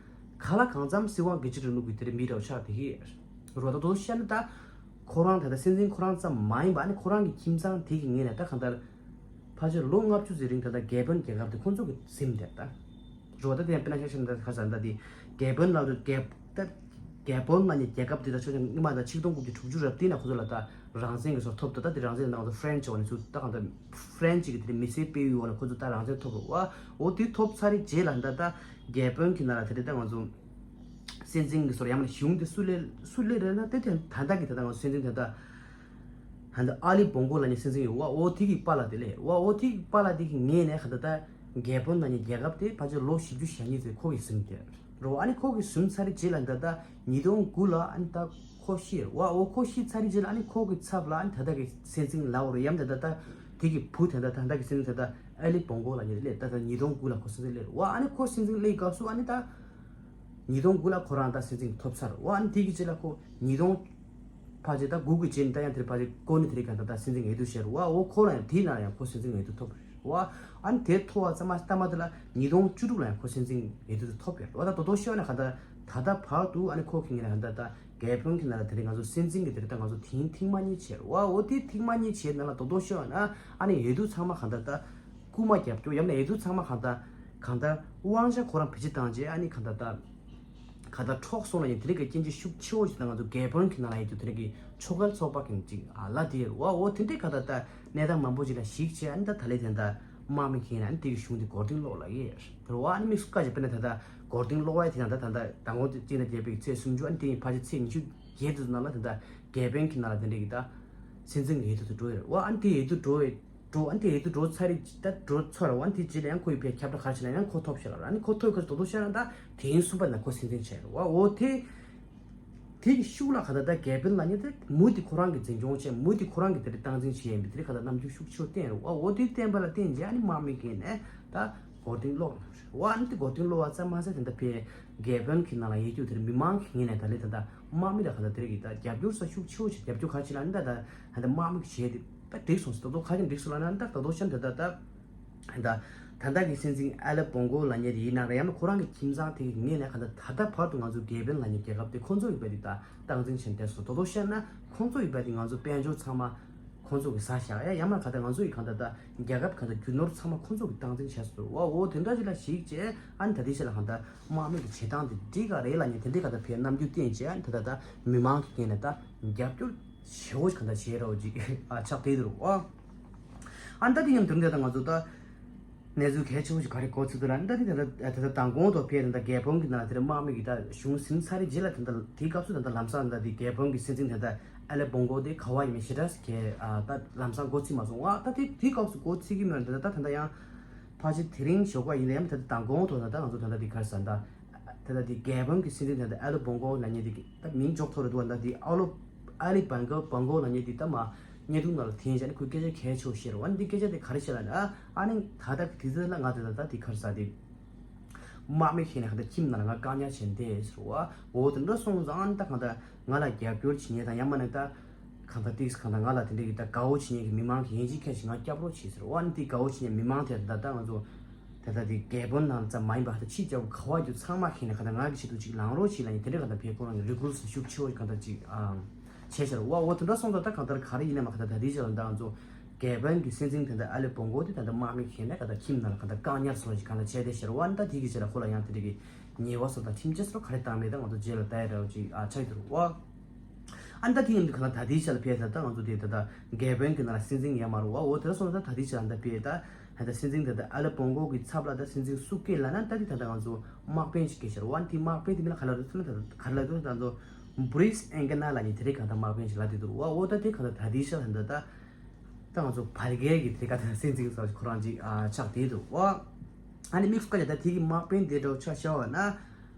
ག་ལ་གང་འཚམ་སྲིད་དབང་སྒེར་གཅོད་རིང་ལུགས་ཀྱི་དེ་རིང་མི་འདྲ་བོ་ཆགས་བསྡད་ཀྱི་ཡོད་རེད་བ། ད་དོ་བཤད་ན་ད། ཁོ་རང་ད་ལྟ་སྲིད་འཛིན་ཁོ་རང་ཙམ་མ་ཡིན་པ་ཨ་ནི་ཁོ་རང་གི་ཁྱིམ་ཚང་དེ་གི་ངོས་ནས་ད་གང་ལྟར་ཕལ་ཆེར་ལོ་ལྔ་བཅུ་ཙམ་རིང་ད་ལྟ་རྒྱལ་བོན་རྒྱལ་ཁབ་དེ་ཁོ་ཚོ་གི་ཟིན་བསྡད་ད། རོ་ད་དེ་ཡང་དཔེར་ན་ཆ་བཞག་ན་ད་ཁ་སང་ད་དེ་རྒྱལ་བོན་ལ་རྒྱལ་ད་རྒྱལ་བོན་ལ་ནི་རྒྱལ་ཁབ་དེ་ད་ཆོས་ཀྱང་སྔོན་མ་ད་ཆིག་སྟོང་དགུ་བརྒྱ་དྲུག་ཅུ་རབ་བརྟན་ལ་ཁོ་ཚོ་ལ་ད་རང་བཙན་གི་སོ་ཐོབ་ད། ད་དེ་རང་བཙན་ནང་ཚོ་ཧྥ་རན་ཆི་བ་ནི་ཚུ་ད་གང་ལྟར་ཧྥ་རན་ཆི་གི་དེ་མི་སེར་སྤེལ་ཡུལ་བ་ནི་ཁོ་ཚོ་ད་རང་བཙན་ཐོབ་རོ་བ། འོ་དེ་ཐོབ་ཚར་རེ་རྗེས་ལ་ད་ད་རྒྱལ་བོན་གི་ནང་ལ་དེ་རེ་ད་ང་ཚོ། སྲིད་འཛིན་གྱི་སོར་ཡང་མ་གཞུང་དེ་སུ་ལས་སུ་ལས་རེད་ན་དེ་དེ་ད་ལྟ་གི་ད་ལྟ་ང་སྲིད་འཛིན་ད་ལྟ་ད་ལྟ་ཨ་ལི་བོང་གོ་ལབ་མཁན་སྲིད་འཛིན་ཡོད་བ། འོ་དེ་གི་པཱ་ལགས་དེ་ལས་བ། འོ་དེ་གི་པཱ་ལགས་དེ་གི་ངོས་ནས་ད་ལྟ་རྒྱལ་བོན་ལབ་མཁན་རྒྱལ་ཁབ་དེ་ཕལ་ཆེར་ལོ་བཞི་བཅུ་ཞེ་གཉིས་ཙམ་ཁོ་གིས་ཟིན་དེ་རོ། ཨ་ནི་ཁོ་གིས་ཟིན་ཚར་རྗེས་ལ་ད་ལྟ་ཉིས་སྟོང་དགུ་ལ་ཨ་ནི་ད་ཁོ་ཤི་བ། འོ་ཁོ་ཤི་ཚར་རྗེས་ལ་ཨ་ནི་ཁོ་གི་ཚབ་ལ་ཨ་ནི་ད་ལྟ་གི་སྲིད་འཛིན་ལའོ་རེ་ཡམ་ད་ལྟ་ད་དེ་གི་བུ་ད་ལྟ་ད་ལྟ་གི་སྲིད་འཛིན་ད་ལྟ་ཨ་ལི་བོང་གོ་ལབ་མཁན་དེ་ལས་ད་ལྟ་ཉིས་སྟོང་དགུ་ལ་ཁོ་སྲིད་འཛིན་སླེབས་རེད་བ། ཨ་ནི་ཁོ་སྲིད་འཛིན་སླེབས་སྐབས་སུ་ཨ་ནི་ད། ཉིས་སྟོང་དགུ་ལ་ཁོ་རང་ད་སྲིད་འཛིན་ཐོབ་ཚར་བ། ཨ་ནི་དེ་གི་རྗེས་ལ་ཁོ་ཉིས་སྟོང་ཕལ་ཆེར་ད་དགུ་གི་རྗེས་ནས་ད་ཡང་དེར་ཕལ་ཆེར་ཁོ་ནི་དེ་རིང་ག་ད་ད་སྲིད་འཛིན་འོས་བསྡུ་བྱས་རེད་བ། འོ་ཁོ་ལ་ཡང་དེའི་ནང་ལ་ཡང་ཁོ་སྲིད་འཛིན་འོས་བསྡུ་ཐོབ་རེད་བ། ཨ་ནི་དེ་ཐོབ་པ་ཙམ་མ་ལྟ་མ་དེ་ལ་ཉིས་སྟོང་བཅུ་དྲུག་ལ་ཡང་ཁོ་སྲིད་འཛིན་འོས་བསྡུ་ཐོབ་ཡོད་རེད་བ། ད་དོ་དོ་ཤོད་ན་ག་ད་ད་ད་བར་དུ་ཨ་ནི་ཁོ་གི་ངོས་ནས་ག་ད་ད་རྒྱལ་བོན་གི་ནང་ལ་དེ་རིང་ང་ཚོ་སྲིད་འཛིན་གི་དེ་རིང་ད་ང་ཚོ་དེང་ཐེངས་མ་གཉིས་བྱས་རེད་བ། འོ་དེ་ཐེངས་མ་གཉིས་བྱས་ནང་ལ་དོ་དོ་ཤོད་ན་ཨ་ནི་འོས་བསྡུ་ཚང་མ་ག་ད་ད། རྐུ་མ་རྒྱབ་སྐྱོར་ཡང་ན་འོས་བསྡུ་ཚང་མ་གང་ལྟར་གང་ལྟར་དབང་ཆ་ཁོ་རང་བེད་སྤྱོད་བཏང་རྗེས་ཨ་ནི་གང་ལྟར་ད་གང་ལྟར་འཕྲོག་སོང་ལ་ཡིན་དེ་རིང་གི་རྐྱེན་གྱིས་ཤུགས་ཆེ་བོ་ཞིག་དང་ང་ཚོ་རྒྱལ་བོན་གྱི་ནང་ལ་ཡིན་དུས་དེ་རིང་གི་ཆོལ་ཁའི་ཚོགས་པ་གི་ཅིག་ཨ་ལ་དེ་རུ་བ་འོ་དེ་འདྲའི་གང་ལྟར་ད་ གནས་སྟངས་མང་པོ་ཅིག་ལ་གཞིགས་བྱས། ཨ་ནི་ད་ད་ལས་དེ་འདྲ་དམག་མི་འཁྱེར་ནས་ཨ་ནི་དེ་གི་གཞུང་དེ་མགོ་རྟིང་སློག་ལབ་ཡས་རེད་བ། ཨ་ནི་དམིགས་སུ་བཀར་བྱས་དཔེར་ན་ད་ལྟ་མགོ་རྟིང་སློག་པ་དེ་ཡང་ད་ད་ལྟ་མདང་དགོང་གཅིག་དང་བརྒྱད་པའི་ཚེས་སུམ་ཅུ། ཨ་ནི་དེ་ཡིན་ཕལ་ཆེར་ཚེས་ཉི་ཤུ་བརྒྱད་དུ་ནང་ལ་དེ་འདྲ་རྒྱལ་དཔོན་གྱི་ནང་ལ་དེ་འདྲ་གི་ད་སྲིད་འཛིན་གྱི་འོས་བསྡུ་དུ་འགྲོ་ཡོད་རེད་བ། ཨ་ནི་དེ་འོས་བསྡུ་འགྲོ་བའི་འགྲོ། ཨ་ནི་དེ་འོས་བསྡུ་འགྲོ་ཚར་རེད། ད་འགྲོ་ཚར་རེད་བ། ཨ་ནི་དེ་རྗེས་ལ་ཡང་ཁོ་ཡི་ཕའི་ཁྱབ་བསྒྲགས་ག་རེ་བྱས་ན་ཡང་ཁོ་ཐོབ་ཤག་ལ། ཨ་ནི་ཁོ་ཐོབ་ཁ་དོ་དོ་ཤག་ན་ད་དེ་ཡིན་གསུམ་པ་ན་ཁོ་སྲིད་འཛིན་བྱས་རེད་བ། འོ་དེ། དེ་གི་ཤུགས་ལ་ག་ད་ད་རྒྱལ་དཔོན་ལབ་མཁན་དེ་མུ་དེ་ཁོ་རང་གི་འཛིན་སྐྱོང་བྱས། མུ་དེ་ཁོ་རང་གི་དེ་རེད་སྟངས་འཛིན་བྱས་ཡིན་པའི་དེ་རེད་ག་ད་རྣམ་འགྱུར་ཤུགས་ཆེ་བོ་བསྟན་རེད་བ། འོ་དེ་བསྟན་པ་ལ་བརྟེན་བྱས་ཨ་ནི་དམག་མི་འཁྱེར་ནས་ད་མགོ་རྟིང་སློག་རེད་བ། ཨ་ནི་དེ་མགོ་རྟིང་སློག་པ་ཙམ་མ་ཟད་དེ་འདྲ་ཕའི་རྒྱལ་དཔོན་གྱི་ནང་ལ་ཡོད་རྒྱུ་དེ་རེད་མི་མང་གི་ངོས་ནས་ད་ལས་ད་ད་དམག་མི་ལ་ག་ད་དེ་རེད་གི་ད་རྒྱབ་སྐྱོར་ས་ཤུགས་ཆེ་བོ་བྱས། རྒྱབ་སྐྱོར་ག་ཅི་ལ་ནི་ད་ད་ད་དམག་མི་གི་བྱས་དེ་ད་འགྲིག་སོང་ཟེར། ད་དོ་ག་ཅི་འགྲིག་སོང་ལབ་ན་ད་ད་དོ་ཤན་ད་ད་ད། ད་ད་ལྟ་གི་སྲིད་འཛིན་ཨ་ལེ་བོང་གོ་ལབ་མཁན་དེ་ཡིན་ན་རེད། ཡང་ན་ཁོ་རང་གི་ཁྱིམ་ཚང་དེ་གི་ངོས་ནས་ག་ད་ད་ལྟ་བར་དུ་ང་ཚོ་རྒྱལ་དཔོན་ལབ་མཁན་རྒྱལ་ཁབ་དེ་ཁོ་ཚོ་ཡིན་པ་དེ་ད་སྟངས་འཛིན་བྱས་བསྡད་སོང་། དོ་དོ་བཤད་ན་ཁོ་ཚོ་ཡིན་པ་དེ་ང་ཚོ་དཔལ་འབྱོར་ཚང་མ་ཁོ་ཚོ་གི་ཟ་བཞག་ཡ། ཡང་ན་ག་ད་ང་ཚོ་ཡི་ག་ད་ད་རྒྱལ་ཁབ་ག་ད་རྒྱུ་ནོར་ཚང་མ་ཁོ་ཚོ་གི་སྟངས་འཛིན་བྱས་སོང་བ། འོ་དེ་འདྲ་ཅིག་ལ་གཞིགས་བྱས་ཨ་ནི་ད་ལྟའི་ཆ་ལ་ག་ད་དམག་མི་གི་བྱེད་སྟངས་དེ་འགྲིག་ག་རེད་ལབ་མཁན་དེ་འདྲའི་ག་ད་ཕའི་རྣམ་འགྱུར་བསྟན་བྱས། ཨ་ནི་ད་ད་ད་མི་མང་གི་ངོས་ནས་ད་རྒྱབ་སྐྱོར་ཆེ་བོ་ཞིག་ག་ད་བྱས་རོགས་ཅིག་ཨ་ཆགས་བསྡད་འདུག་བ། ཨ་ནི་ད་དེ་ཡང་དེ་རིང་འདི་ད་ང་ཚོ་ད་གནས་ཚུལ་གལ་ཆེ་བོ་ཞིག་ག་རེ་གོ་ཚུལ་དུ་ལ། ཨ་ནི་ད་དེ་ད་ད་ད་མདང་དགོང་དུ་ཕེབས་ད་རྒྱལ་དཔོན་གྱི་ནང་དེར་དམག་མི་གི་ད་གཞུང་ཟིན་ཚར་རེད། རྗེས་ལ་ད་ད་དེའི་སྐབས་སུ་ད་ད་ལམ་སང་ད་དེ་རྒྱལ་དཔོན་གྱི་སྲིད་འཛིན་ད་ད་ཨ་ལེ་བོང་གོ་དེ་ག་བ་ཡིན་མིན་ཞེ་དྲག་གི་ཨ་ད་ལམ་སང་གོ་ཚིག་མ་སོང་བ། ད་དེ་དེའི་སྐབས་སུ་གོ་ཚིག་གི་མོད་ད་ད་ད་ད་ཡང་ཕལ་ཆེར་དེ་རིང་ཞོགས་པ་ཡིན་ན་ཡང་ད་ད་མདང་དགོང་དུ་ད་ད་ང་ཚོ་ད་ད་དེ་ག་རེ་ཟ་ད། ད་ལྟ་དེ་རྒྱལ་དཔོན་གྱི་སྲིད་འཛིན་དེ་ད་ཨ་ལེ་བོང་གོ་ལབ་མཁན་དེ་གི་ད་མིང་ཅོག་ཐོ་རེ་འདུག་ད་དེ་ཨ་ལོ་ཨ་ལེ་བོང་གོ་བོང་གོ་ལབ་མཁན་དེ་ད་མ་བརྙན་ཐུང་ནང་ལ་འཐེན་བྱས་ནས་ཁོས་སྐད་ཆ་གལ་ཆེ་བོ་བཤད་རེད་བ། ཨ་ནི་དེ་སྐད་ཆ་དེ་ག་རེ་བཤད་ལབ་ན། ཨ་ནི་ད་ལྟ་དེ་ཚོ་ལ་ང་དེ་ད་ད་དེ་ག་རེ་ཟ་དེ་དམག་མི་ཁྱེར་ནས་ག་ད་ཁྱིམ་ནང་ལ་ང་བཀག་ཉར་བྱས་བསྡད་ཟེར་བ། འོ་དེ་འདྲ་སོང་ཙང་ཨ་ནི་ད་གང་ལྟར་ང་ལ་རྒྱབ་སྐྱོར་བྱེད་མཁན་དང་ཡང་མིན་ན་ད། གང་ལྟར་ཏིག་གང་ལྟར་ང་ལ་དེ་འདྲའི་གི་ད་དགའ་བོ་བྱེད་མཁན་གྱི་མི་མང་གི་ཡིན་གཅིག་མཁན་ཞིག་ང་སྐྱབས་རོགས་བྱེད་ཟེར་བ། ཨ་ནི་དེ་དགའ་བོ་བྱེད་མཁན་མི་མང་དེ་ད་ལྟ་ང་ཚོ་ད་ལྟ་དེ་རྒྱལ་དཔོན་ནང་ཙམ་མ་ཡིན་པ་ད་ཕྱི་རྒྱལ་ཁ་བ་རྒྱུ་ཚང་མ་ཁྱེར་ནས་གང་ལྟར་ང་གི་ཆེད་དུ་ཅིག་ལངས་རོགས་བྱེད་ལབ་ཡིན། དེ་འདྲའི་གང་ལྟར་བས་ཁོ་རང་གི་རེ་སྐུལ་ཞིག་ཤུགས་ཆེ་བོ་ཞིག་གང་ལྟར་ཅིག་བྱས་ཤར་བ། འོ་དེ་འདྲ་སོང་ཙང་ད་གང་ལྟར་ག་རེ་ཡིན་ན་མ་གང་ལྟར་ད་ལྟའི་ཆར་ལ་ད་ང་ཚོ་རྒྱལ་དཔོན་གྱི་སྲིད་འཛིན་དེ་འདྲ་ཨ་ལེ་བོང་གོ་དེ་ད་ལྟ་དམག་མི་ཁྱེར་ནས་གང་ལྟར་ཁྱིམ་ནང་ལ་གང་ལྟར་བཀག་ཉར་སོང་ཞིག་གང་ལྟར་བྱས་ཏེ་ཤར་བ། ཨ་ནི་ད་དེ་གི་ཆེད་ལ་ཁོ་ལ་ཡང་དེ་འདྲའི་གི་ཉེས་པ་སོགས་དང་ཁྲིམས་ཆད་སོགས་ག་རེ་བཏང་མེད། ད་ང་ཚོ་རྗེས་ལ་ལྟ་ཡ་འདྲ་བོ་ཅིག་ཨ་ཆགས་ཀྱི་འདུག་བ། ཨ་ནི་ད་དེ་ཡིན་དུས་གང་ལ་ད་ལྟའི་ཆ་ལ་ཕེབས་ས་ད་ང་ཚོ་དེ་ད་ལྟ་རྒྱལ་དཔོན་གྱི་ནང་ལ་སྲིད་འཛིན་ཡང་མ་རུང་བ། འོ་དེ་འདྲ་སོང་ཙང་ད་ལྟའི་ཆ་ལ་ད་ཕེབས་ད་ད་ལྟ་སྲིད་འཛིན་ད་ལྟ་ཨ་ལེ་བོང་གོ་གི་ཚབ་ལ་ད་སྲིད་འཛིན་སུ་སྐད་ལབ་ན་ད་དེ་ད་ལྟ་ང་ཚོ་དམག་དཔོན་ཞིག་སྐད་ཤར་བ། ཨ་ནི་དེ་དམག་དཔོན་དེ་མིན་ལ་ག་ལ་རེད་ཟེར་ན་ད་ལྟ་ག་རེ་ལབ་དུས་ད་ང་ཚོ་བྷུ་རིས་ཨེན་ག་ན་ལབ་ནི་དེ་རེད་གང་ལྟར་དམག་དཔོན་ཞིག་ལབ་དེ་འདུག་བ། འོ་ད་དེ་གང་ལྟར་ད་ལྟའི་ཆ་ལ་ད་ད། ད་ང་ཚོ་བར་བརྒལ་གྱི་དེ་ག་དང་སྲིད་འཛིན་སོགས་ཁོ་རང་ཅིག་ཨ་ཆགས་བསྡད་འདུག་བ། ཨ་ནི་དམིགས་སུ་བཀར་ཡ་ད་དེ་གི་དམག་དཔོན་དེ་འདྲ་བོ་ཆ་བཞག་པ་ན།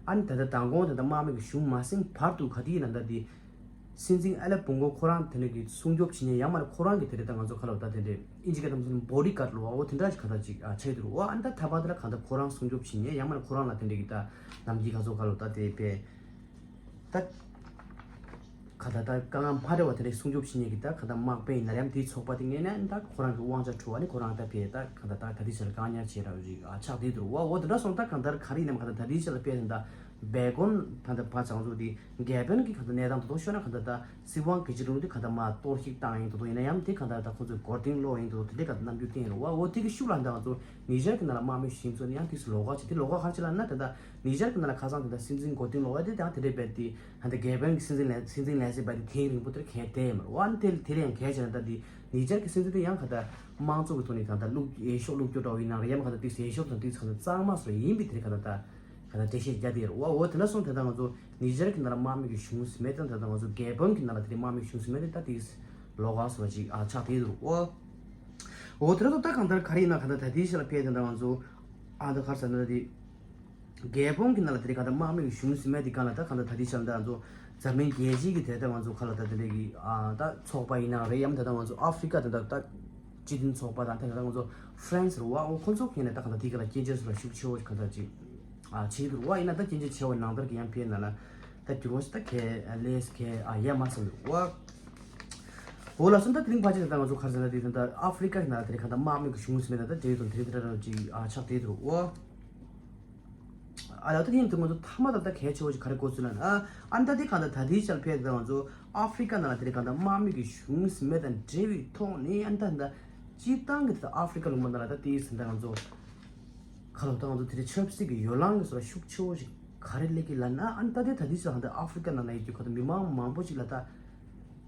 ཨ་ནི་ད་ལྟ་མདང་དགོང་ད་ལྟ་དམག་མི་གི་གཞུང་མ་ཟིན་བར་དུ་ག་དེ་ཡིན་ན་ད་དེ་སྲིད་འཛིན་ཨ་ལེ་བོང་གོ་ཁོ་རང་དེ་འདྲ་གི་སྲུང་སྐྱོབ་བྱེད་མཁན་ཡང་མ་ན་ཁོ་རང་གི་དེ་རེད་ད་ང་ཚོ་ག་ལབ་ད་དེ་འདྲ་ཨིན་ཇི་སྐད་དམ་སོང་བོ་ཌི་གཱཌ་ལོ་བ། འོ་དེ་འདྲ་ཅིག་ག་ད་ཅིག་ཨ་ཆགས་འདུག་བ། ཨ་ནི་ད་ད་བར་དེ་ལ་གང་ལྟར་ཁོ་རང་སྲུང་སྐྱོབ་བྱེད་མཁན་ཡང་མ་ན་ཁོ་རང་ལ་དེ་འདྲ་གི་ད་ནམ་རྒྱུན་ག་ཚོད་ག་ལབ་ད་དེ་དཔེ། ད། ག་ད་ད་དཀའ་ངལ་མ་འདྲ་བ་དེ་འདྲའི་སྲུང་སྐྱོབ་བྱེད་མཁན་གྱི་ད་ག་ད་དམག་དཔོན་ཡིན་ན་ཡང་དེའི་ཚོགས་པ་དེ་ངེས་ནས་ད་ཁོ་རང་གི་དབང་ཆ་འཕྲོག་པ་ནི་ཁོ་རང་ད་ཕེ་ད་ག་ད་ད་ད་དེ་ཆ་ལ་བཀག་ཉར་བྱེད་ར་ཡོད་ཅིག་ཨ་ཆགས་བསྡད་འདུག་བ། འོ་དེ་འདྲ་སོང་ད་གང་ལྟར་ག་རེ་ཡིན་ནམ་ག་ད་ད་དེ་ཆ་ལ་ཕེ་ད་སྦེལ་ཀོབ་ད་ད་བ་ཚང་ཚོ་དེ་རྒྱལ་དཔོན་གྱི་ག་ད་གནས་སྟངས་ད་དོ་ཤོད་ན་ག་ད་ད་སྲིད་དབང་སྒེར་གཅོད་ལུང་དེ་ག་ད་མ་གཏོར་བཤིག་བཏང་ཡིན་ད་དོ་ཡིན་ན་ཡང་དེ་ག་ད་ད་ཁོ་ཚོས་མགོ་རྟིང་སློག་ཡིན་ད་དོ་དེ་འདྲའི་ག་ད་རྣམ་འགྱུར་བསྟན་ཡོད་རེད་བ། འོ་དེ་གི་ཤུགས་ལ་ད་ང་ཚོ་ནི་ཇར་གྱི་ནང་ལ་དམག་མི་ཞིག་ཚོ་ནི་ཡང་དེ་ཚོ་ལོགས་ཀ་བྱེད་དེ་ལོགས་ཀ་ག་རེ་བྱེད་ལབ་ན་ད་ད་ནི་ཇར་གྱི་ནང་ལ་ཁ་སང་དེ་ད་སྲིད་འཛིན་མགོ་རྟིང་སློག་ཡ་དེ་ད་དེ་འདྲའི་རྦད་དེ། ཧ་ད་རྒྱལ་དཔོན་གྱི་སྲིད་འཛིན་ལས་སྲིད་འཛིན་ལས་སྲིད་པ་དེ་ཐེངས་རིང་པོ་དེར་གས་བསྡད་ཡོད་མ་རེད་བ། ཨ་ནི་དེ་དེ་ལས་ཡང་གལ་ཆེ་ན་ད་དེ་ནི་ཇར་གྱི་སྲིད་འཛིན་དེ་ཡང་ག་ད་དམངས་གཙོ་གི་ཐོག་ནས་གང་ལྟར་བླུག་འོས་ཤོག་བླུག་སྐྱོར་འདྲ་བོ་ཡིན་ནའང་རེད། ཡང་མ་གང་ལྟར་དེ་འོས་ཤོག་དང་དེ་གང་ལྟར་གཙང་མ་བཟོ་ཡིན་པའི་དེ་གང་ལྟར་ད་གང་ལྟར་འགྲེལ་བཤད་རྒྱག་བསྡད་ཡོད་རེད་བ། འོ་དེ་འདྲ་སོང་དེ་ད་ང་ཚོ་ནི་ཇར་གྱི་ནང་ལ་དམག་མི་གི་གཞུང་ཟིན་མེད་དང་དེ་ད་ང་ཚོ་རྒྱལ་དཔོན་གྱི་ནང་ལ་དེ་འདྲའི་དམག་མི་གི་གཞུང་ཟིན་མེད་དེ་ད་དེ་ལོགས་ཀ་བཟོ་བ་ཅིག་ཨ་ཆགས་བསྡད་ཡོད་རེད་བ། འོ་དེ་འདྲ་སོང་ད་གང་ལྟར་ག་རེ་ཡིན་ན་གང་ལྟར་ད་དེའི་ཆ་ལ་ཕེ་དེ་ད་ང་ཚོ་ཨ་ད་ག་རེ་ཟེར་ན་ད་དེ། རྒྱལ་དཔོན་གྱི་ནང་ལ་དེ་རིང་གང་ལྟར་དམག་མི་གི་གཞུང་ཟིན་མེད་དེ་སྒང་ལ་ད་གང་ལྟར་ད་ལྟའི་ཆར་ད་ང་ཚོ་འཛམ་གླིང་རྒྱལ་སྤྱི་གི་དེ་ལྟ་ང་ཚོ་ག་ལ་ད་དེ་འདྲ་གི་ཨ་ད་ཚོགས་པ་ཡིན་ན་རེད། ཡང་ད་ལྟ་ང་ཚོ་ཨ་ཧྥི་རི་ཀ་དེ་ད་ད་སྤྱི་མཐུན་ཚོགས་པ་དང་དེ་ད་ལྟ་ང་ཚོ་ཧྥ་རན་སི་རེད་བ། འོ་ཁོ་ཚོ་གི་ནས་ད་གང་ལྟར་དེ་ག་ལ་སྐད་ཆ་ཚོ་ལ་ཤུགས་ཆེ་བོ་གང་ལྟར་ཅིག་ཨ་བྱེད་ཀྱི་འདུག་བ། ཡིན་ན་ད་སྐད་ཆ་ཆེ་བ་ནང་ལྟར་གི་ཡང་ཕེ་ན་ལ་ད་འགྱུར་བ་ཞིག་ད་གལ་ལས་གལ་ཨ་ཡ་མ་སོང་འདུག་བ། འོ་ལགས་སོ། ད་དེ་རིང་ཕལ་ཆེར་ད་ལྟ་ང་ཚོ་ག་རེ་ཟེར་ན་དེ་ད་ལྟ་ཨ་ཧྥི་རི་ཀ་གི་ནང་ལ་དེ་རིང་གང་ལྟར་དམག་མི་གི་གཞུང་ཟིན་མེད་ད་ལྟ་དེ་རིང་དང་དེ་རིང་དེ་འདྲ་འདྲ་ཅིག་ཨ་ཆགས་བསྡད་འདུག་བ། ཨ་ལ་ད་དེ་ཡིན་དུས་ང་ཚོ་མཐའ་མ་ད་ལྟ་གལ་ཆེ་བོ་ཞིག་ག་རེ་གོ་ཚུལ་ལ་ན། ཨ་ད་དེ་གང་ལྟར་ད་དེའི་ཆར་ཕེབས་ད་ང་ཚོ་ཨ་ཧྥི་རི་ཀ་ནང་ལ་དེ་རིང་གང་ལྟར་དམག་མི་གི་གཞུང་ཟིན་མེད་དང་འབྲེལ་བའི་ཐོག་ནས་ཨ་ད་ད་སྤྱིར་བཏང་གི་ད་ཨ་ཧྥི་རི་ཀ་ལུང་པ་ནང་ལ་ད་དེའི་ཟིན་ད་ང་ཚོ་ག་ལ་ད་ང་ཚོ་དེ་རིང་ཆབ་སྲིད་ཀྱི་ཡོ་ལང་གི་སོགས་ཤུགས་ཆེ་བོ་ཞིག་ག་རེ་སླེབས་ཀྱི་ལ་ན། ཨ་ད་དེ་ད་དེའི་ཆར་གང་ལྟར་ཨ་ཧྥི་རི་ཀ་ནང་ལ་ཡོད་རྒྱུ་གང་ལྟར་མི་མང་མང་པོ་ཞིག་ལ་ད།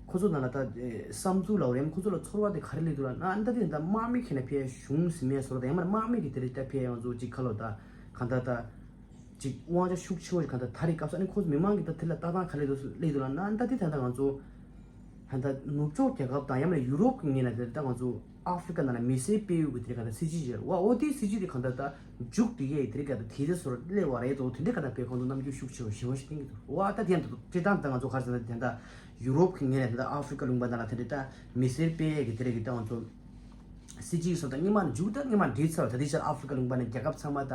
ཁོ་ཚོ་ནང་ལ་ད་ཨེ་བསམ་ཚུལ་ལ་འོ་རེམ་ཁོ་ཚོ་ལ་ཚོར་བ་དེ་ག་རེ་སླེབས་འདུག་ལབ་ན། ཨ་ནི་ད་དེ་ད་དམག་མི་ཁྱེར་ནས་ཕེ་གཞུང་ཟིན་མེད་བཟོ་འདྲ་དང་། ཡང་མིན་ན་དམག་མི་གི་དེ་རིགས་ད་ཕེ་ང་ཚོ་ཅིག་ཁ་ལོ་ད་ཅིག་དབང་ཆ་ཤུགས་ཆེ་བོ་ཞིག་གང་ལྟར་ད་རེས་སྐབས་སུ། ཨ་ནི་ཁོ་ཚོ་མི་མང་གི་ད་དེ་ལ་ལྟ་སྟངས་ག་རེ་འདུག་སླེབས་འདུག་ལབ་ན། ཨ་ནི་ད་དེ་ད་ད་ང་ཚོ་ད་ད་ནུབ་ཕྱོགས་རྒྱལ་ཁབ་དང་ཡང་མིན་ན་ཡུ་རོབ་གི་ངོས་ནས་དེ་ད་ང་ཚོ་ཨ་ཧྥི་རི་ཀ་ནང་ལ་མི་སེར་སྤེལ་ཡུལ་གྱི་དེ་རིགས་གང་ལྟར་སྲིད་ཇུས་ཅིག་རེད། འོ་འོ་དེའི་སྲིད་ཇུས་དེ་གང་ལྟར་ད་མཇུག་སྒྲིལ་ཡས་དེ་རིགས་གང་ལྟར་དེ་ཚོ་སླེབས་པ་རེད་དོ། དེ་འདྲའི་གང་ལྟར་དཔེ་ཁོང་ཚོ་རྣམ་འགྱུར་ཤུགས་ཆེ་བོ་ཞེ་བོ་ཞིག་བསྟན་གྱི་འདུག། འོ་ད་དེ་ཡང་ད་སྤྱིར་བཏང་ད་ང་ཚོ་ག་རེ་ཟེར་ན་དེ་ད་ཡུ་རོབ་ཀྱི་ངོས་ནས་ད་ཨ་ཧྥི་རི་ཀ་ལུང་པ་ནང་ལ་དེ་འདྲའི་ད་མི་སེར་སྤེལ་ཡས་ཀྱི་དེ་རིགས་ཀྱི་ད་ང་ཚོ་སྲིད་ཇུས་སོགས་ད་སྔོན་མ་མཇུག་ད་སྔོན་མ་སྒྲིལ་ཚར་བ། ད་ལྟའི་ཆར་ཨ་ཧྥི་རི་ཀ་ལུང་པ་ནས་རྒྱལ་ཁབ་ཚང་མ་ད་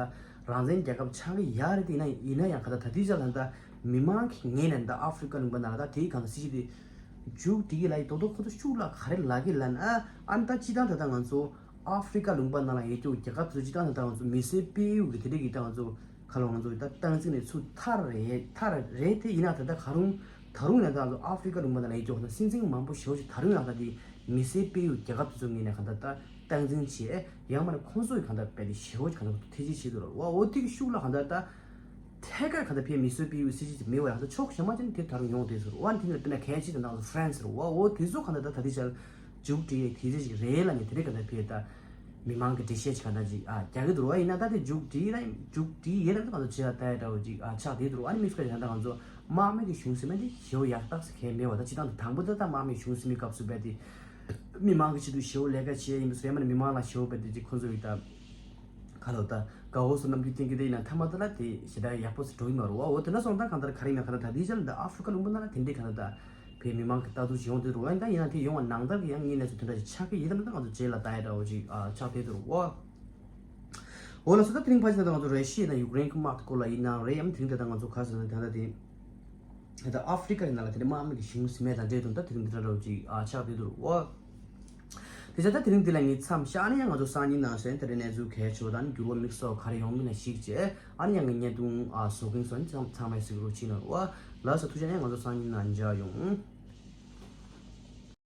རང་བཙན་རྒྱལ་ཁབ་ཆགས་ཀྱི་ཡ་རེད་དེ། ཡིན་ན་ཡིན་ན་ཡང་ག་ད་ད་ལྟའི་ཆར་ད་ད་མི་མང་གི་ངོས་ནས་ད་ཨ་ཧྥི་རི་ཀ་ལུང་པ་ནང་ལ་ད་དེའི་གང་ད་སྲིད་ཇུས་དེ་མཇུག་སྒྲིལ་གྱི་ལ་ཡི་དོ་དོ་ཁོ་ཚོ་ཤུགས་ལ་ག་རེ་ལབ་ཀྱི་ལབ་ན། ཨ་ནི་ད་སྤྱིར་བཏང་ད་ད་ང་ཚོ་ཨ་ཧྥི་རི་ཀ་ལུང་པ་ནང་ལ་ཡོད་རྒྱུ་རྒྱལ་ཁབ་ཚོ་སྤྱིར་བཏང་ད་ད་ང་ཚོ་མི་སེར་སྤེལ་ཡུལ་གྱི་དེ་འདྲའི་གི་ད་ང་ཚོ་ཁ་ལོ་ང་ཚོ་ད་སྟངས་འཛིན་ནས་ཚུར་ཐར་རེད་ཐར་རེད་དེ། ཡིན་ན་ད་ད་ག་རུང་ད་རུང་ཡང་ད་ང་ཚོ་ཨ་ཧྥི་རི་ཀ་ལུང་པ་ནང་ལ་ཡོད་རྒྱུ་ད་སྲིད་འཛིན་མང་པོ་ཞེ་བོ་ཞིག་ད་རུང་ཡང་ད་དེ་མི་སེར་སྤེལ་ཡུལ་རྒྱལ་ཁབ་དེ་ཚོ་ངོས་ནས་གང་ད་ད་སྟངས་འཛིན་བྱས། ཡང་མ་ནས་ཁོང་ཚོ་ཡི་གང་ད་དཔེ་དེ་ཞེ་བོ་ཞིག་གང་ད་ཐེ་ཇུས་བྱེད་འདུག་ར། འོ་འོ་དེ་གི་ཤུགས་ལ་གང་ད་ད་ཐད་ཀར་གང་ལྟར་ཕའི་མི་སེར་སྤེལ་ཡུལ་སྲིད་ཇུས་དེ་མེད་པ་ཡང་ད་ཕྱོགས་གཞན་པ་ཅན་དེ་ད་རུང་ཡོང་བསྡད་ཟེར་བ། དེ་ནས་དཔེར་ན་གལ་ཆེ་དེ་ནང་ཧྥ་རན་སི་རེད་བ། འོ་དེ་ཚོ་གང་ལྟར་ད་ད་ལྟའི་ཆར་མཇུག་སྒྲིལ་ཡས་དེ་རིགས་ཅིག་རེད་ལབ་ནས་དེ་རིགས་གང་ལྟར་ཕའི་ད་མི་མང་གི་འགྲེལ་བཤད་ཅིག་གང་ལྟར་ཅིག་ཨ་རྒྱག་གི་འདུག་ར། ཡིན་ན་ད་དེ་མཇུག་སྒྲིལ་ལ་མཇུག་སྒྲིལ་ཡས་ལ་ད་གང་ལྟར་བྱེད་ཡ་ད་ཡ་འདྲ་བོ་ཅིག་ཨ་ཆགས་བསྡད་འདུག་ར། ཨ་ནི་དམིགས་བསལ་ཡང་ད་གང་ཚོ་དམག་མི་གི་གཞུང་ཟེར་མཁན་དེ་ཞེ་བོ་ཡག་རྟགས་ཟེར་མཁན་མེད་པ། ད་སྤྱིར་བཏང་དུ་དང་པོ་ད་ད་དམག་མི་གཞུང་ཟེར་མི་སྐབས་སུ་རྦད་དེ་མི་མང་གི་ཆེད་དུ་ཞེ་བོ་ལས་ཀ་བྱེད་ཡ་ཡིན་པ་སོ། ཡང་མ་ནི་མི་མང་ལ་ཞེ་བོ་རྦད་དེ་ཅིག་ཁོ་ཚོ་གི་ད་ཁ་ལོ་ད་དགའ་བོ་སོ་རྣམ་འགྱུར་བསྟན་གྱི་དེ་ཡིན་ན་མཐའ་མ་ད་ལ་དེ་ཞེ་དྲག་ཡག་པོ་ཞིག་འགྲོ་གི་མ་རེད་བ། འོ་དེ་འདྲ་སོང་ད་གང་ལྟར་ག་རེ་ཡིན་ན་གང་ལྟར་ད་དེའི་ཆར་ད་ཨ་ཧྥི་རི་ཀ་ལུང་པ་ནང་ལ་དེ་འདྲའི་གང་ལྟར་ད་བོད་མི་མང་གི་ལྟ་ཚུལ་ཞིག་ཡོང་བསྡད་འདུག་ར། ཡིན་ད་ཡིན་ན་དེ་ཡོང་བ་ནང་ལྟར་གྱི་ཡང་ངའི་གནས་ཚུལ་དེ་འདྲ་ཞིག་ཆགས་ཀྱི་ཡོད་ད་ད་ང་ཚོ་རྗེས་ལ་ད་ཡ་འདྲ་བོ་ཅིག་ཨ་ཆགས་བསྡད་འདུག་ར་བ། འོ་ལགས་སོ། ད་དེ་རིང་ཕལ་ཆེར་ད་ང་ཚོ་ར་ཤི་ཡ་དང་ཡུཀ་རེན་གྱི་དམག་གི་སྐོར་ལ་ཡིན་ནའང་རེད། ཡང་དེ་རིང་ད་ད་ང་ཚོ་ག་རེ་ཟེར་ན་ད་ད་དེ་ད་ཨ་ཧྥི་རི་ཀ་ཡི་ནང་ལ་དེ་འདྲའི་དམག་མི་གི་གཞུང་ཟིན་མེད་དང་འབྲེལ་དུ་ད་དེ་རིང་དེ་འདྲ་འདྲ་བོ་ཅིག་ཨ་ཆགས་བསྡད་འདུག་ར་བ། དེ་ཆ་ད་དེ་རིང་འདི་ལ་ངས་མཚམས་བཞག་ནས་ཡང་ང་ཚོ་སང་ཉིན་ནང་གསན་དེ་རིང་གནས་ཚུལ་གལ་ཆེ་བ་དང་འགྱུར་བ་དམིགས་བསལ་ག་རེ་ཡོང་མིན་ལ་གཞིགས་བྱས། ཨ་ནི་ཡང་ངས་བརྙན་ཐུང་ཨ་བཟོ་གིན་སོང་། ཚང་ཚང་མས་གཟིགས་རོགས་བྱེད་གནང་རོགས། ལགས་སོ། ཐུགས་རྗེ་ཆེ། ང་ཚོ་སང་ཉིན་ནང་མཇལ་ཡོང་།